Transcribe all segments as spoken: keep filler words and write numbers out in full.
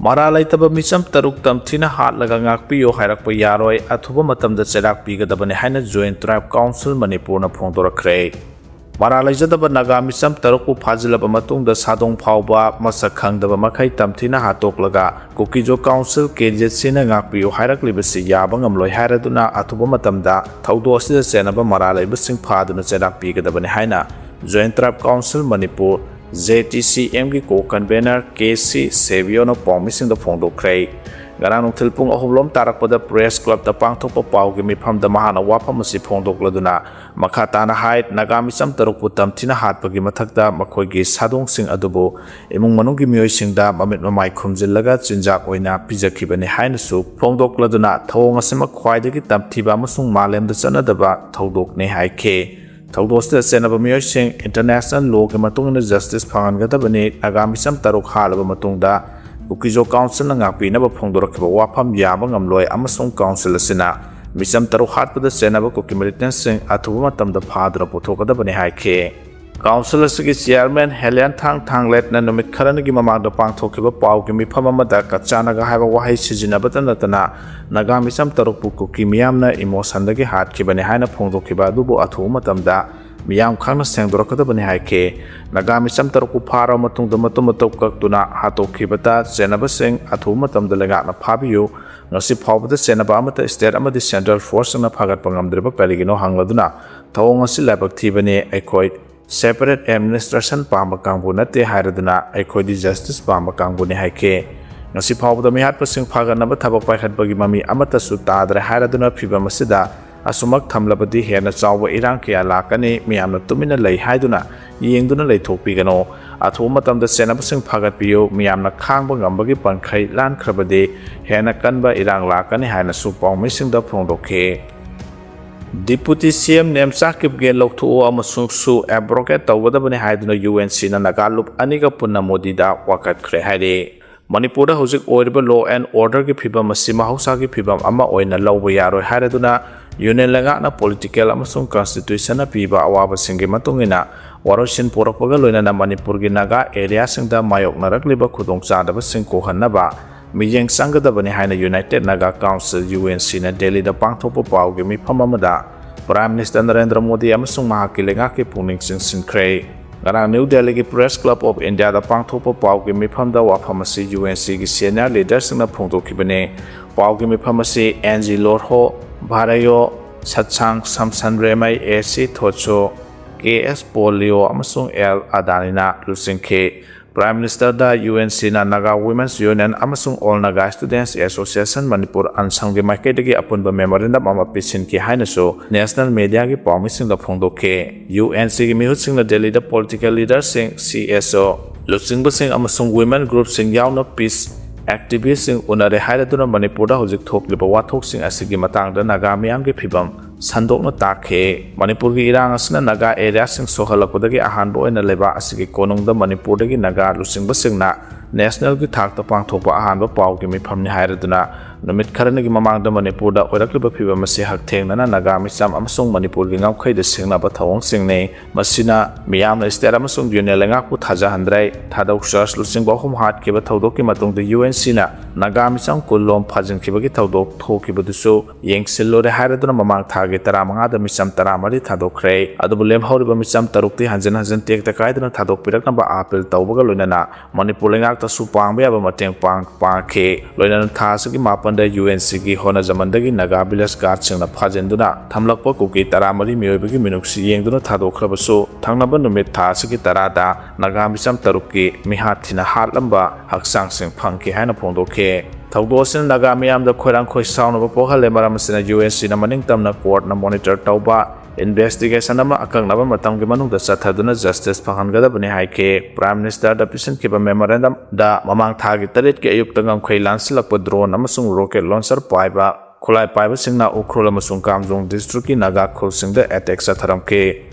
ꯃꯔꯥ ꯂꯩꯇꯕ ꯃꯤꯆꯝ ꯇꯔꯨꯛ ꯇꯝꯊꯤꯅ ꯍꯥꯠꯂꯒ ꯉꯥꯛꯄꯤꯌꯨ ꯍꯥꯏꯔꯛꯄ ꯌꯥꯔꯣꯏ, ꯑꯊꯨꯕ ꯃꯇꯝꯗ ꯆꯩꯔꯥꯛ ꯄꯤꯒꯗꯕꯅꯤ ꯍꯥꯏꯅ Joint Tribe Council ꯃꯅꯤꯄꯨꯔꯅ ꯐꯣꯡꯗꯣꯔꯛꯈ꯭ꯔꯦ꯫ ꯃꯔꯥ ꯂꯩꯖꯗꯕ ꯅꯥꯒꯥ ꯃꯤꯆꯝ ꯇꯔꯨꯛꯄꯨ ꯐꯥꯖꯤꯜꯂꯕ ꯃꯇꯨꯡꯗ ꯁꯥꯗꯣꯡ ꯐꯥꯎꯕ ꯃꯁꯛ ꯈꯪꯗꯕ ꯃꯈꯩ ꯇꯝꯊꯤꯅ ꯍꯥꯠꯇꯣꯛꯂꯒ ꯀꯨꯀꯤꯖꯣ ꯀꯥꯎꯟꯁꯤꯜ ꯀꯦ ꯖꯦꯠ ꯁꯤꯅ ꯉꯥꯛꯄꯤꯌꯨ ꯍꯥꯏꯔꯛꯂꯤꯕꯁꯤ ꯌꯥꯕ ꯉꯝꯂꯣꯏ ꯍꯥꯏꯔꯗꯨꯅ ꯑꯊꯨꯕ ꯃꯇꯝꯗ ꯊꯧꯗꯣꯛ ꯑꯁꯤꯗ ꯆꯦꯟꯅꯕ ꯃꯔꯥ ꯂꯩꯕꯁꯤꯡ ꯐꯥꯗꯨꯅ ꯆꯩꯔꯥꯛ ꯄꯤꯒꯗꯕꯅꯤ ꯍꯥꯏꯅ Joint Tribe Council Manipur, J T C M ꯒꯤ co-convener K C ꯁꯦꯕꯤꯌꯣꯅ ꯄꯥꯎꯃꯤꯁꯤꯡꯗ ꯐꯣꯡꯗꯣꯛꯈ꯭ꯔꯦ꯫ ꯉꯔꯥꯡ ꯅꯨꯡꯊꯤꯜ ꯄꯨꯡ ꯑꯍꯨꯝ ꯂꯣꯝ ꯇꯥꯔꯛꯄꯗ Press Club ꯇ ꯄꯥꯡꯊꯣꯛꯄ ꯄꯥꯎꯒꯤ ꯃꯤꯐꯝꯗ ꯃꯍꯥꯛꯅ ꯋꯥꯐꯝ ꯑꯁꯤ ꯐꯣꯡꯗꯣꯛꯂꯗꯨꯅ ꯃꯈꯥ ꯇꯥꯅ ꯍꯥꯏ, ꯅꯥꯒꯥ ꯃꯤꯆꯝ ꯇꯔꯨꯛꯄꯨ ꯇꯝꯊꯤꯅ ꯍꯥꯠꯄꯒꯤ ꯃꯊꯛꯇ ꯃꯈꯣꯏꯒꯤ ꯁꯥꯗꯣꯡꯁꯤꯡ ꯑꯗꯨꯕꯨ ꯏꯃꯨꯡ ꯃꯅꯨꯡꯒꯤ ꯃꯤꯑꯣꯏꯁꯤꯡꯗ ꯃꯃꯤꯠ ꯃꯃꯥꯏ ꯈꯨꯝꯖꯤꯜꯂꯒ ꯆꯤꯟꯖꯥꯛ ꯑꯣꯏꯅ ꯄꯤꯖꯈꯤꯕꯅꯤ ꯍꯥꯏꯅꯁꯨ ꯐꯣꯡꯗꯣꯛꯂꯗꯨꯅ ꯊꯧꯑꯣꯡ ꯑꯁꯤꯃꯛ ꯈ꯭ꯋꯥꯏꯗꯒꯤ ꯇꯝꯊꯤꯕ ꯑꯃꯁꯨꯡ ꯃꯥꯂꯦꯝꯗ ꯆꯠꯅꯗꯕ ꯊꯧꯗꯣꯛꯅꯤ ꯍꯥꯏꯈꯤ꯫ ꯊꯧꯗꯣꯛ ꯑꯁꯤꯗ ꯆꯦꯟꯅꯕ ꯃꯤꯑꯣꯏꯁꯤꯡ international law ꯒꯤ ꯃꯇꯨꯡ ꯏꯟꯅ justice ꯐꯪꯍꯟꯒꯗꯕꯅꯤ꯫ ꯅꯥꯒꯥ ꯃꯤꯆꯝ ꯇꯔꯨꯛ ꯍꯥꯠꯂꯕ ꯃꯇꯨꯡꯗ ꯀꯨꯀꯤꯖꯣ ꯀꯥꯎꯟꯁꯤꯜꯅ ꯉꯥꯛꯄꯤꯅꯕ ꯐꯣꯡꯗꯣꯔꯛꯈꯤꯕ ꯋꯥꯐꯝ ꯌꯥꯕ ꯉꯝꯂꯣꯏ ꯑꯃꯁꯨꯡ ꯀꯥꯎꯟꯁꯤꯜ ꯑꯁꯤꯅ ꯃꯤꯆꯝ ꯇꯔꯨꯛ ꯍꯥꯠꯄꯗ ꯆꯦꯟꯅꯕ ꯀꯨꯀꯤ militant ꯁꯤꯡ ꯑꯊꯨꯕ ꯃꯇꯝꯗ ꯐꯥꯗꯨꯅ ꯄꯨꯊꯣꯛꯀꯗꯕꯅꯤ ꯍꯥꯏꯈꯤ꯫ ꯀꯥꯎꯟꯁꯤꯜ ꯑꯁꯤꯒꯤ chairman ꯍꯦꯂꯤꯌꯥꯟꯊꯥꯡ ꯊꯥꯡꯂꯦꯠꯅ ꯅꯨꯃꯤꯠ ꯈꯔꯅꯤꯒꯤ ꯃꯃꯥꯡꯗ ꯄꯥꯡꯊꯣꯛꯈꯤꯕ ꯄꯥꯎꯒꯤ ꯃꯤꯐꯝ ꯑꯃꯗ ꯀꯆꯥꯅꯒ ꯍꯥꯏꯕ ꯋꯥꯍꯩ ꯁꯤꯖꯤꯟꯅꯕꯇ ꯅꯠꯇꯅ ꯅꯥꯒꯥ ꯃꯤꯆꯝ ꯇꯔꯨꯛꯄꯨ ꯀꯨꯀꯤ ꯃꯤꯌꯥꯝꯅ emotion ꯗꯒꯤ ꯍꯥꯠꯈꯤꯕꯅꯤ ꯍꯥꯏꯅ ꯐꯣꯡꯗꯣꯛꯈꯤꯕ ꯑꯗꯨꯕꯨ ꯑꯊꯨꯕ ꯃꯇꯝꯗ ꯃꯤꯌꯥꯝ ꯈꯪꯅ ꯁꯦꯡꯗꯣꯔꯛꯀꯗꯕꯅꯤ ꯍꯥꯏꯈꯤ꯫ ꯅꯥꯒꯥ ꯃꯤꯆꯝ ꯇꯔꯨꯛꯄꯨ ꯐꯥꯔꯕ ꯃꯇꯨꯡꯗ ꯃꯇꯨꯝ ꯃꯇꯧ ꯀꯛꯇꯨꯅ ꯍꯥꯠꯇꯣꯛꯈꯤꯕꯗ ꯆꯦꯟꯅꯕꯁꯤꯡ ꯑꯊꯨꯕ ꯃꯇꯝꯗ ꯂꯩꯉꯥꯛꯅ ꯐꯥꯕꯤꯌꯨ꯫ ꯉꯁꯤ ꯐꯥꯎꯕꯗ ꯆꯦꯟꯅꯕ ꯑꯃꯠꯇ state ꯑꯃꯗꯤ central force ꯁꯤꯡꯅ ꯐꯥꯒꯠꯄ ꯉꯝꯗ꯭ꯔꯤꯕ ꯀꯔꯤꯒꯤꯅꯣ ꯍꯪꯂꯗꯨꯅ ꯊꯧꯑꯣꯡ ꯑꯁꯤ ꯂꯥꯏꯕꯛ ꯊꯤꯕꯅꯤ꯫ ꯑꯩꯈꯣꯏ separate administration ꯄꯥꯝꯕ ꯀꯥꯡꯕꯨ ꯅꯠꯇꯦ ꯍꯥꯏꯔꯗꯨꯅ ꯑꯩꯈꯣꯏꯗꯤ justice ꯄꯥꯝꯕ ꯀꯥꯡꯕꯨꯅꯤ ꯍꯥꯏꯈꯤ꯫ ꯉꯁꯤ ꯐꯥꯎꯕꯗ ꯃꯤꯍꯥꯠꯄꯁꯤꯡ ꯐꯥꯒꯠꯅꯕ ꯊꯕꯛ ꯄꯥꯏꯈꯠꯄꯒꯤ ꯃꯃꯤ ꯑꯃꯠꯇꯁꯨ ꯇꯥꯗ꯭ꯔꯦ ꯍꯥꯏꯔꯗꯨꯅ ꯐꯤꯚꯝ ꯑꯁꯤꯗ ꯑꯁꯨꯃꯛ ꯊꯝꯂꯕꯗꯤ ꯍꯦꯟꯅ ꯆꯥꯎꯕ ꯏꯔꯥꯡ ꯀꯌꯥ ꯂꯥꯛꯀꯅꯤ꯫ ꯃꯤꯌꯥꯝꯅ ꯇꯨꯃꯤꯟꯅ ꯂꯩ ꯍꯥꯏꯗꯨꯅ ꯌꯦꯡꯗꯨꯅ ꯂꯩꯊꯣꯛꯄꯤꯒꯅꯨ꯫ ꯑꯊꯨꯕ ꯃꯇꯝꯗ ꯆꯦꯟꯅꯕꯁꯤꯡ ꯐꯥꯒꯠꯄꯤꯌꯨ꯫ ꯃꯤꯌꯥꯝꯅ ꯈꯥꯡꯕ ꯉꯝꯕꯒꯤ ꯄꯟꯈꯩ ꯂꯥꯟꯈ꯭ꯔꯕꯗꯤ ꯍꯦꯟꯅ ꯀꯟꯕ ꯏꯔꯥꯡ ꯂꯥꯛꯀꯅꯤ ꯍꯥꯏꯅꯁꯨ ꯄꯥꯎꯃꯤꯁꯤꯡꯗ ꯐꯣꯡꯗꯣꯛꯈꯤ꯫ Deputy C M ꯅꯦꯝꯆꯥꯛ ꯀꯤꯞꯒꯦꯟ ꯂꯧꯊꯣꯛꯎ ꯑꯃꯁꯨꯡ ꯁꯨ abrogate ꯇꯧꯒꯗꯕꯅꯤ ꯍꯥꯏꯗꯨꯅ U N C ꯅ ꯅꯥꯒꯥ ꯂꯨꯞ ꯑꯅꯤꯒ ꯄꯨꯟꯅ ꯃꯣꯗꯤꯗ ꯋꯥꯀꯠꯈ꯭ꯔꯦ ꯍꯥꯏꯔꯤ꯫ ꯃꯅꯤꯄꯨꯔꯗ ꯍꯧꯖꯤꯛ ꯑꯣꯏꯔꯤꯕ law and order ꯒꯤ ꯐꯤꯕꯝ ꯑꯁꯤ ꯃꯍꯧꯁꯥꯒꯤ ꯐꯤꯕꯝ ꯑꯃ ꯑꯣꯏꯅ ꯂꯧꯕ ꯌꯥꯔꯣꯏ ꯍꯥꯏꯔꯗꯨꯅ union ꯂꯩꯉꯥꯛꯅ political ꯑꯃꯁꯨꯡ constitution ꯅ ꯄꯤꯕ ꯑꯋꯥꯕꯁꯤꯡꯒꯤ ꯃꯇꯨꯡ ꯏꯟꯅ ꯋꯥꯔꯣꯏꯁꯤꯟ ꯄꯨꯔꯛꯄꯒ ꯂꯣꯏꯅꯅ ꯃꯅꯤꯄꯨꯔꯒꯤ ꯅꯥꯒꯥ ꯑꯦꯔꯤꯌꯥꯁꯤꯡꯗ ꯃꯥꯌꯣꯛꯅꯔꯛꯂꯤꯕ ꯈꯨꯗꯣꯡꯆꯥꯗꯕꯁꯤꯡ ꯀꯣꯛꯍꯟꯅꯕ ꯃꯤꯠꯌꯦꯡ ꯆꯪꯒꯗꯕꯅꯤ ꯍꯥꯏꯅ United Naga Council, UNCꯅ ꯗꯦꯜꯂꯤꯗ ꯄꯥꯡꯊꯣꯛꯄ ꯄꯥꯎꯒꯤ ꯃꯤꯐꯝ ꯑꯃꯗ Prime Minister ꯅꯔꯦꯟꯗ꯭ꯔ ꯃꯣꯗꯤ ꯑꯃꯁꯨꯡ ꯃꯍꯥꯛꯀꯤ ꯂꯩꯉꯥꯛꯀꯤ ꯄꯨꯛꯅꯤꯡ ꯆꯤꯡꯁꯤꯟꯈ꯭ꯔꯦ꯫ ꯉꯔꯥꯡ ꯅ꯭ꯌꯨ ꯗꯦꯜꯂꯤꯒꯤ Press Club of Indiaꯗ ꯄꯥꯡꯊꯣꯛꯄ ꯄꯥꯎꯒꯤ ꯃꯤꯐꯝꯗ ꯋꯥꯐꯝ ꯑꯁꯤ UNCꯒꯤ senior leaderꯁꯤꯡꯅ ꯐꯣꯡꯗꯣꯛꯈꯤꯕꯅꯤ꯫ ꯄꯥꯎꯒꯤ ꯃꯤꯐꯝ ꯑꯁꯤ N G Lorho, Bharayo, Satsang Samson Remei, A C Thotso, K S Paul Leo ꯑꯃꯁꯨꯡ L Adanina ꯂꯨꯆꯤꯡꯈꯤ꯫ Prime Ministerꯗ UNCꯅ Naga Women's Union ꯑꯃꯁꯨꯡ All Naga Students Association Manipur, ANSAMꯒꯤ ꯃꯥꯏꯀꯩꯗꯒꯤ ꯑꯄꯨꯟꯕ memorandum ꯑꯃ ꯄꯤꯁꯤꯟꯈꯤ ꯍꯥꯏꯅꯁꯨ national mediaꯒꯤ ꯄꯥꯎꯃꯤꯁꯤꯡꯗ ꯐꯣꯡꯗꯣꯛꯈꯤ꯫ UNCꯒꯤ ꯃꯤꯍꯨꯠꯁꯤꯡꯅ ꯗꯦꯜꯂꯤꯗ political leaderꯁꯤꯡ, CSO, ꯂꯨꯆꯤꯡꯕꯁꯤꯡ ꯑꯃꯁꯨꯡ women groupꯁꯤꯡ ꯌꯥꯎꯅ peace activistꯁꯤꯡ ꯎꯅꯔꯦ ꯍꯥꯏꯔꯗꯨꯅ ꯃꯅꯤꯄꯨꯔꯗ ꯍꯧꯖꯤꯛ ꯊꯣꯛꯂꯤꯕ ꯋꯥꯊꯣꯛꯁꯤꯡ ꯑꯁꯤꯒꯤ ꯃꯇꯥꯡꯗ ꯅꯥꯒꯥ ꯃꯤꯌꯥꯝꯒꯤ ꯐꯤꯚꯝ ꯁꯟꯗꯣꯛꯅ ꯇꯥꯛꯈꯤ꯫ ꯃꯅꯤꯄꯨꯔꯒꯤ ꯏꯔꯥꯡ ꯑꯁꯤꯅ ꯅꯥꯒꯥ ꯑꯦꯔꯤꯌꯥꯁꯤꯡ ꯁꯣꯛꯍꯜꯂꯛꯄꯗꯒꯤ ꯑꯍꯥꯟꯕ ꯑꯣꯏꯅ ꯂꯩꯕꯥꯛ ꯑꯁꯤꯒꯤ ꯀꯣꯅꯨꯡꯗ ꯃꯅꯤꯄꯨꯔꯗꯒꯤ ꯅꯥꯒꯥ ꯂꯨꯆꯤꯡꯕꯁꯤꯡꯅ nationalꯒꯤ ꯊꯥꯛꯇ ꯄꯥꯡꯊꯣꯛꯄ ꯑꯍꯥꯟꯕ ꯄꯥꯎꯒꯤ ꯃꯤꯐꯝꯅꯤ ꯍꯥꯏꯔꯗꯨꯅ ꯅꯨꯃꯤꯠ ꯈꯔꯅꯤꯒꯤ ꯃꯃꯥꯡꯗ ꯃꯅꯤꯄꯨꯔꯗ ꯑꯣꯏꯔꯛꯂꯤꯕ ꯐꯤꯚꯝ ꯑꯁꯤ ꯍꯛꯊꯦꯡꯅꯅ ꯅꯥꯒꯥ ꯃꯤꯆꯝ ꯑꯃꯁꯨꯡ ꯃꯅꯤꯄꯨꯔꯒꯤ ꯉꯝꯈꯩꯗ ꯁꯤꯡꯅꯕ ꯊꯧꯑꯣꯡꯁꯤꯡꯅꯤ꯫ ꯃꯁꯤꯅ ꯃꯤꯌꯥꯝꯅ state ꯑꯃꯁꯨꯡ union ꯂꯩꯉꯥꯛꯄꯨ ꯊꯥꯖꯍꯟꯗ꯭ꯔꯦ꯫ ꯊꯥꯗꯧ ꯆꯔꯆ ꯂꯨꯆꯤꯡꯕ ꯑꯍꯨꯝ ꯍꯥꯠꯈꯤꯕ ꯊꯧꯗꯣꯛꯀꯤ ꯃꯇꯨꯡꯗ UNCꯅ ꯅꯥꯒꯥ ꯃꯤꯆꯝ ꯀꯨꯟ ꯂꯣꯝ ꯐꯥꯖꯤꯟꯈꯤꯕꯒꯤ ꯊꯧꯗꯣꯛ ꯊꯣꯛꯈꯤꯕꯗꯨꯁꯨ ꯌꯦꯡꯁꯤꯜꯂꯨꯔꯦ ꯍꯥꯏꯔꯗꯨꯅ ꯃꯃꯥꯡ ꯊꯥꯒꯤ ꯇꯔꯥꯃꯉꯥꯗ ꯃꯤꯆꯝ ꯇꯔꯥꯃꯔꯤ ꯊꯥꯗꯣꯛꯈ꯭ꯔꯦ꯫ ꯑꯗꯨꯕꯨ ꯂꯦꯝꯍꯧꯔꯤꯕ ꯃꯤꯆꯝ ꯇꯔꯨꯛꯇꯤ ꯍꯟꯖꯤꯟ ꯍꯟꯖꯤꯟ ꯇꯦꯛꯇ ꯀꯥꯏꯗꯅ ꯊꯥꯗꯣꯛꯄꯤꯔꯛꯅꯕ appeal ꯇꯧꯕꯒ ꯂꯣꯏꯅꯅ ꯃꯅꯤꯄꯨꯔ ꯂꯩꯉꯥꯛꯇꯁꯨ ꯄꯥꯡꯕ ꯌꯥꯕ ꯃꯇꯦꯡ ꯄꯥꯡ-, ꯄꯥꯡꯈꯤ꯫ ꯂꯣꯏꯅꯅ ꯊꯥ ꯑꯁꯤꯒꯤ ꯃꯥꯄꯟꯗ UNCꯒꯤ ꯍꯣꯠꯅꯖꯃꯟꯗꯒꯤ ꯅꯥꯒꯥ village guardꯁꯤꯡꯅ ꯐꯥꯖꯤꯟꯗꯨꯅ ꯊꯝꯂꯛꯄ ꯀꯨꯀꯤ ꯇꯔꯥꯃꯔꯤ ꯃꯤꯑꯣꯏꯕꯒꯤ ꯃꯤꯅꯨꯡꯁꯤ ꯌꯦꯡꯗꯨꯅ ꯊꯥꯗꯣꯛꯈ꯭ꯔꯕꯁꯨ, ꯊꯪꯅꯕ ꯅꯨꯃꯤꯠ ꯊꯥ ꯑꯁꯤꯒꯤ ꯇꯔꯥꯗ ꯅꯥꯒꯥ ꯃꯤꯆꯝ ꯇꯔꯨꯛꯀꯤ ꯃꯤꯍꯥꯠ ꯊꯤꯅ ꯍꯥꯠꯂꯝꯕ ꯍꯛꯆꯥꯡꯁꯤꯡ ꯐꯪꯈꯤ ꯍꯥꯏꯅ ꯐꯣꯡꯗꯣꯛꯈꯤ꯫ ꯊꯧꯗꯣꯛ ꯑꯁꯤꯅ ꯅꯥꯒꯥ ꯃꯤꯌꯥꯝꯗ ꯈꯣꯏꯔꯥꯡ ꯈꯣꯏꯁꯥꯎꯅꯕ ꯄꯣꯛꯍꯜꯂꯦ꯫ ꯃꯔꯝ ꯑꯁꯤꯅ UNCꯅ ꯃꯅꯤꯡ ꯇꯝꯅ courtꯅ monitor ꯇꯧꯕ, investigation ꯑꯃ ꯑꯀꯛꯅꯕ ꯃꯇꯝꯒꯤ ꯃꯅꯨꯡꯗ ꯆꯠꯊꯗꯨꯅ justice ꯐꯪꯍꯟꯒꯗꯕꯅꯤ ꯍꯥꯏꯈꯤ꯫ Prime Ministerꯗ ꯄꯤꯁꯤꯟꯈꯤꯕ memorandumꯗ ꯃꯃꯥꯡ ꯊꯥꯒꯤ ꯇꯔꯦꯠꯀꯤ ꯑꯌꯨꯛꯇ ꯉꯝꯈꯩ ꯂꯥꯟꯁꯤꯜꯂꯛꯄ drone ꯑꯃꯁꯨꯡ rocket launcher ꯄꯥꯏꯕ ꯈꯨꯠꯂꯥꯏ ꯄꯥꯏꯕꯁꯤꯡꯅ ꯎꯈ꯭ꯔꯨꯜ ꯑꯃꯁꯨꯡ ꯀꯥꯝꯖꯣꯡ districtꯀꯤ ꯅꯥꯒꯥ ꯈꯨꯜꯁꯤꯡꯗ attack ꯆꯠꯊꯔꯝꯈꯤ꯫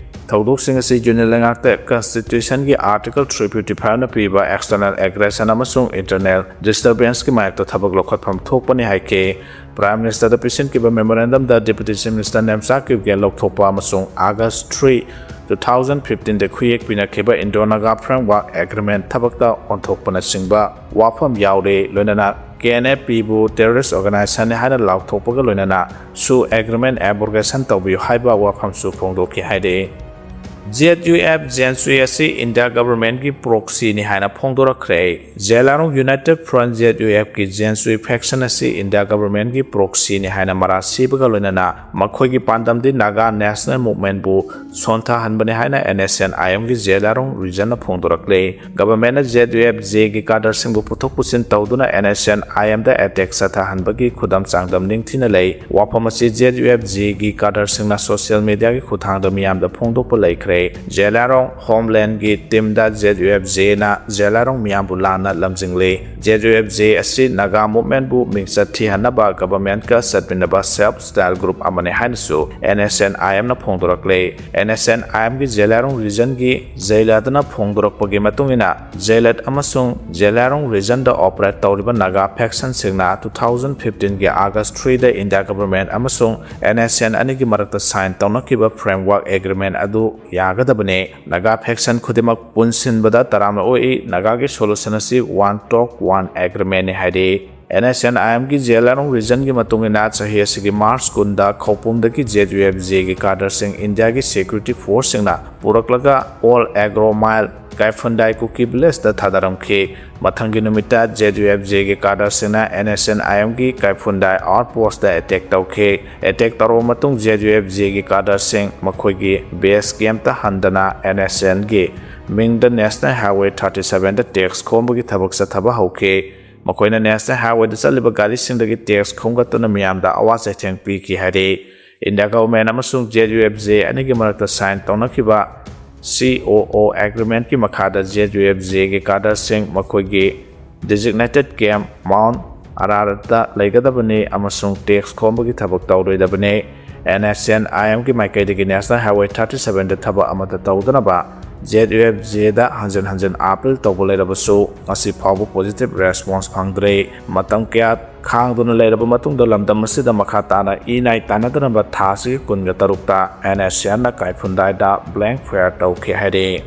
ꯊꯧꯗꯣꯛꯁꯤꯡ ꯑꯁꯤ ꯌꯨꯅꯤꯌꯟ ꯂꯩꯉꯥꯛꯇ ꯀꯟꯁꯇꯤꯇ꯭ꯌꯨꯁꯟꯒꯤ ꯑꯥꯔꯇꯤꯀꯜ ꯊ꯭ꯔꯤ ꯐꯤꯐꯇꯤ ꯐꯥꯏꯚꯅ ꯄꯤꯕ external aggression ꯑꯃꯁꯨꯡ internal disturbanceꯀꯤ ꯃꯥꯌꯣꯛꯇ ꯊꯕꯛ ꯂꯧꯈꯠꯐꯝ ꯊꯣꯛꯄꯅꯤ ꯍꯥꯏꯈꯤ꯫ ꯄ꯭ꯔꯥꯏꯝ ꯃꯤꯅꯤꯁꯇꯔꯗ ꯄꯤꯁꯤꯟꯈꯤꯕ ꯃꯦꯃꯣꯔꯦꯟꯗꯝꯗ deputy chief minister Nemcha Kipgen ꯂꯧꯊꯣꯛꯄ ꯑꯃꯁꯨꯡ ꯑꯥꯒꯁ ꯊ꯭ꯔꯤ, ꯇꯨ ꯊꯥꯎꯖꯟ ꯐꯤꯐꯇꯤꯟꯗ ꯈꯨꯌꯦꯛ ꯄꯤꯅꯈꯤꯕ ꯏꯟꯗꯣ ꯅꯥꯒꯥ ꯐ꯭ꯔꯦꯝꯋꯥꯔꯛ ꯑꯦꯒ꯭ꯔꯤꯃꯦꯟ ꯊꯕꯛꯇ ꯑꯣꯟꯊꯣꯛꯄꯅꯆꯤꯡꯕ ꯋꯥꯐꯝ ꯌꯥꯎꯔꯤ꯫ ꯂꯣꯏꯅꯅ ꯀꯦ ꯑꯦꯟ ꯑꯦꯐ ꯄꯤꯕꯨ ꯇꯦꯔꯣꯔꯤꯁ ꯑꯣꯔꯒꯅꯥꯏꯖꯦꯁꯟꯅꯤ ꯍꯥꯏꯅ ꯂꯥꯎꯊꯣꯛꯄꯒ ꯂꯣꯏꯅꯅ ꯁꯨ ꯑꯦꯒ꯭ꯔꯤꯃꯦꯟ ꯑꯦꯕ꯭ꯔꯣꯒꯦꯁꯟ ꯇꯧꯕꯤꯌꯨ ꯍꯥꯏꯕ ꯋꯥꯐꯝꯁꯨ ꯐꯣꯡꯗꯣꯛꯈꯤ ꯍꯥꯏꯔꯤ꯫ ꯖꯦꯠ ꯌꯨ ꯑꯦꯐ ꯖꯦꯟꯁꯨꯏ ꯑꯁꯤ ꯏꯟꯗꯤꯌꯥ ꯒꯚꯔꯟꯃꯦꯟꯠꯀꯤ ꯄ꯭ꯔꯣꯛꯁꯤꯅꯤ ꯍꯥꯏꯅ ꯐꯣꯡꯗꯣꯔꯛꯈ꯭ꯔꯦ꯫ ꯖꯦꯂꯥꯔꯣꯡ ꯌꯨꯅꯥꯏꯇꯦꯗ ꯐ꯭ꯔꯟꯠ, ꯖꯦꯠ ꯌꯨ ꯑꯦꯐꯀꯤ ꯖꯦꯟꯁꯨꯏ ꯐꯦꯛꯁꯟ ꯑꯁꯤ ꯏꯟꯗꯤꯌꯥ ꯒꯚꯔꯟꯃꯦꯟꯠꯀꯤ ꯄ꯭ꯔꯣꯛꯁꯤꯅꯤ ꯍꯥꯏꯅ ꯃꯔꯥꯜ ꯁꯤꯕꯒ ꯂꯣꯏꯅꯅ ꯃꯈꯣꯏꯒꯤ ꯄꯥꯟꯗꯝꯗꯤ ꯅꯥꯒꯥ ꯅꯦꯁꯅꯦꯜ ꯃꯨꯚꯃꯦꯟꯠꯕꯨ ꯁꯣꯟꯊꯍꯟꯕꯅꯤ ꯍꯥꯏꯅ ꯑꯦꯟ ꯑꯦꯁ ꯑꯦꯟ ꯑꯥꯏ ꯑꯦꯝꯒꯤ ꯖꯦꯂꯥꯔꯣꯡ ꯔꯤꯖꯟꯅ ꯐꯣꯡꯗꯣꯔꯛꯂꯦ꯫ ꯒꯚꯔꯟꯃꯦꯟꯠꯅ ꯖꯦꯠ ꯌꯨ ꯑꯦꯐ ꯖꯦꯒꯤ ꯀꯥꯗꯔꯁꯤꯡꯕꯨ ꯄꯨꯊꯣꯛ ꯄꯨꯁꯤꯟ ꯇꯧꯗꯨꯅ ꯑꯦꯟ ꯑꯦꯁ ꯑꯦꯟ ꯑꯥꯏ ꯑꯦꯝꯗ ꯑꯦꯇꯦꯛ ꯆꯠꯊꯍꯟꯕꯒꯤ ꯈꯨꯗꯝ ꯆꯥꯡꯗꯝ ꯅꯤꯡꯊꯤꯅ ꯂꯩ꯫ ꯋꯥꯐꯝ ꯑꯁꯤ ꯖꯦꯠ ꯌꯨ ꯑꯦꯐ ꯖꯦꯒꯤ ꯀꯥꯗꯔꯁꯤꯡꯅ ꯁꯣꯁꯤꯌꯦꯜ ꯃꯤꯗꯤꯌꯥꯒꯤ ꯈꯨꯠꯊꯥꯡꯗ ꯃꯤꯌꯥꯝꯗ ꯐꯣꯡꯗꯣꯛꯄ ꯂꯩꯈ꯭ꯔꯦ꯫ ꯖꯦꯂꯥꯔꯣꯡ ꯍꯣꯝꯂꯦꯟꯒꯤ ꯇꯤꯝꯗ ꯖꯦꯠ ꯌꯨ ꯑꯦꯐ ꯖꯦꯅ ꯖꯦꯂꯥꯔꯣꯡ ꯃꯤꯌꯥꯝꯕꯨ ꯂꯥꯟꯅ ꯂꯝꯖꯤꯡꯂꯤ꯫ ꯖꯦꯠ ꯌꯨ ꯑꯦꯐ ꯖꯦ ꯑꯁꯤ ꯅꯥꯒꯥ ꯃꯨꯚꯃꯦꯟꯠꯕꯨ ꯃꯤꯡꯆꯠ ꯊꯤꯍꯟꯅꯕ ꯒꯚꯔꯟꯃꯦꯟꯠꯀ ꯆꯠꯃꯤꯟꯅꯕ ꯁꯦꯜꯐ ꯁ꯭ꯇꯥꯏꯜ ꯒ꯭ꯔꯨꯞ ꯑꯃꯅꯤ ꯍꯥꯏꯅꯁꯨ ꯑꯦꯟ ꯑꯦꯁ ꯑꯦꯟ ꯑꯥꯏ ꯑꯦꯝꯅ ꯐꯣꯡꯗꯣꯔꯛꯂꯦ꯫ ꯑꯦꯟ ꯑꯦꯁ ꯑꯦꯟ ꯑꯥꯏ ꯑꯦꯝꯒꯤ ꯖꯦꯂꯥꯔꯣꯡ ꯔꯤꯖꯟꯒꯤ ꯖꯩꯂꯠꯅ ꯐꯣꯡꯗꯣꯔꯛꯄꯒꯤ ꯃꯇꯨꯡ ꯏꯟꯅ, ꯖꯩꯂꯠ ꯑꯃꯁꯨꯡ ꯖꯦꯂꯥꯔꯣꯡ ꯔꯤꯖꯟꯗ ꯑꯣꯄꯔꯦꯠ ꯇꯧꯔꯤꯕ ꯅꯥꯒꯥ ꯐꯦꯛꯁꯟꯁꯤꯡꯅ ꯇꯨ ꯊꯥꯎꯖꯟ ꯐꯤꯐꯇꯤꯟꯒꯤ ꯑꯥꯒꯁ ꯊ꯭ꯔꯤꯗ ꯏꯟꯗꯤꯌꯥ ꯒꯚꯔꯟꯃꯦꯟꯠ ꯑꯃꯁꯨꯡ ꯑꯦꯟ ꯑꯦꯁ ꯑꯦꯟ ꯑꯅꯤꯒꯤ ꯃꯔꯛꯇ ꯁꯥꯏꯟ ꯇꯧꯅꯈꯤꯕ ꯐ꯭ꯔꯦꯝꯋꯥꯔꯛ ꯑꯦꯒ꯭ꯔꯤꯃꯦꯟꯠ ꯑꯗꯨ ꯌꯥꯒꯗꯕꯅꯤ꯫ ꯅꯥꯒꯥ ꯐꯦꯛꯁꯟ ꯈꯨꯗꯤꯡꯃꯛ ꯄꯨꯟꯁꯤꯟꯕꯗ ꯇꯔꯥꯝꯅ ꯑꯣꯛꯏ꯫ ꯅꯥꯒꯥꯒꯤ ꯁꯣꯂꯨꯁꯟ ꯑꯁꯤ ꯋꯥꯟ ꯇꯣꯛ ꯋꯥꯟ ꯑꯦꯒ꯭ꯔꯤꯃꯦꯟꯠꯅꯤ ꯍꯥꯏꯔꯤ꯫ ꯑꯦꯟ ꯑꯦꯁ ꯑꯦꯟ ꯑꯥꯏ ꯑꯦꯝꯒꯤ ꯖꯦꯂꯥꯔꯣꯡ ꯔꯤꯖꯟꯒꯤ ꯃꯇꯨꯡ ꯏꯟꯅ, ꯆꯍꯤ ꯑꯁꯤꯒꯤ ꯃꯥꯔꯆ ꯀꯨꯟꯗ ꯈꯧꯄꯨꯝꯗꯒꯤ ꯖꯦꯠ ꯌꯨ ꯑꯦꯐ ꯖꯦꯒꯤ ꯀꯥꯗꯔꯁꯤꯡ ꯏꯟꯗꯤꯌꯥꯒꯤ ꯁꯦꯀ꯭ꯌꯨꯔꯤꯇꯤ ꯐꯣꯔꯁꯁꯤꯡꯅ ꯄꯨꯔꯛꯂꯒ ꯑꯣꯜ ꯑꯦꯒ꯭ꯔꯣ ꯃꯥꯏꯜ ꯀꯥꯏꯐꯨꯟꯗꯥꯏ ꯀꯨꯀꯤ ꯚꯤꯂꯦꯖꯇ ꯊꯥꯗꯔꯝꯈꯤ꯫ ꯃꯊꯪꯒꯤ ꯅꯨꯃꯤꯠꯇ ꯖꯦꯠ ꯌꯨ ꯑꯦꯐ ꯖꯦꯒꯤ ꯀꯥꯗꯔꯁꯤꯡꯅ ꯑꯦꯟ ꯑꯦꯁ ꯑꯦꯟ ꯑꯥꯏ ꯑꯦꯝꯒꯤ ꯀꯥꯏꯐꯨꯟꯗꯥꯏ ꯑꯥꯎꯠꯄꯣꯁꯇ ꯑꯦꯇꯦꯛ ꯇꯧꯈꯤ꯫ ꯑꯦꯇꯦꯛ ꯇꯧꯔꯕ ꯃꯇꯨꯡ, ꯖꯦꯠ ꯌꯨ ꯑꯦꯐ ꯖꯦꯒꯤ ꯀꯥꯗꯔꯁꯤꯡ ꯃꯈꯣꯏꯒꯤ ꯕꯦꯁ ꯀꯦꯝꯞꯇ ꯍꯟꯗꯅ ꯑꯦꯟ ꯑꯦꯁ ꯑꯦꯟꯒꯤ ꯃꯤꯡꯗ ꯅꯦꯁꯅꯦꯜ ꯍꯥꯏꯋꯦ ꯊꯥꯔꯇꯤ ꯁꯚꯦꯟꯗ ꯇꯦꯛꯁ ꯈꯣꯝꯕꯒꯤ ꯊꯕꯛ ꯆꯠꯊꯕ ꯍꯧꯈꯤ꯫ ꯃꯈꯣꯏꯅ ꯅꯦꯁꯅꯦꯜ ꯍꯥꯏꯋꯦꯗ ꯆꯠꯂꯤꯕ ꯒꯥꯔꯤꯁꯤꯡꯗꯒꯤ ꯇꯦꯛꯁ ꯈꯣꯝꯒꯠꯇꯨꯅ ꯃꯤꯌꯥꯝꯗ ꯑꯋꯥ ꯆꯩꯊꯦꯡ ꯄꯤꯈꯤ ꯍꯥꯏꯔꯤ꯫ ꯏꯟꯗꯤꯌꯥ ꯒꯚꯔꯟꯃꯦꯟꯠ ꯑꯃꯁꯨꯡ ꯖꯦꯠ ꯌꯨ ꯑꯦꯐ ꯖꯦ ꯑꯅꯤꯒꯤ ꯃꯔꯛꯇ ꯁꯥꯏꯟ ꯇꯧꯅꯈꯤꯕ ꯁꯤ ꯑꯣ ꯑꯣ ꯑꯦꯒ꯭ꯔꯤꯃꯦꯟꯠꯀꯤ ꯃꯈꯥꯗ ꯖꯦꯠ ꯌꯨ ꯑꯦꯐ ꯖꯦꯒꯤ ꯀꯥꯗꯔꯁꯤꯡ ꯃꯈꯣꯏꯒꯤ ꯗꯤꯖꯤꯒꯅꯦꯇꯦꯗ ꯀꯦꯝꯞ ꯃꯥꯎꯟꯠ ꯑꯔꯥꯔꯠꯇ ꯂꯩꯒꯗꯕꯅꯤ ꯑꯃꯁꯨꯡ ꯇꯦꯛꯁ ꯈꯣꯝꯕꯒꯤ ꯊꯕꯛ ꯇꯧꯔꯣꯏꯗꯕꯅꯤ꯫ NHCN IMꯒꯤ ꯃꯥꯏꯀꯩꯗꯒꯤ National Highway thirty sevenꯗ ꯊꯕꯛ ꯑꯃꯠꯇ ꯇꯧꯗꯅꯕ ZUFJꯗ ꯍꯟꯖꯤꯟ ꯍꯟꯖꯤꯟ appeal ꯇꯧꯕ ꯂꯩꯔꯕꯁꯨ, ꯉꯁꯤ ꯐꯥꯎꯕ positive response ꯐꯪꯗ꯭ꯔꯤ꯫ ꯃꯇꯝ ꯀꯌꯥ ꯈꯥꯡꯗꯨꯅ ꯂꯩꯔꯕ ꯃꯇꯨꯡꯗ, ꯂꯝꯗꯝ ꯑꯁꯤꯗ ꯃꯈꯥ ꯇꯥꯅ ꯏ ꯅꯥꯏ ꯇꯥꯟꯅꯗꯅꯕ ꯊꯥ ꯑꯁꯤꯒꯤ ꯀꯨꯟꯒ ꯇꯔꯨꯛꯇ NHCNꯅ ꯀꯥꯏꯐꯨꯟꯗꯥꯏꯗ blank fire ꯇꯧꯈꯤ ꯍꯥꯏꯔꯤ꯫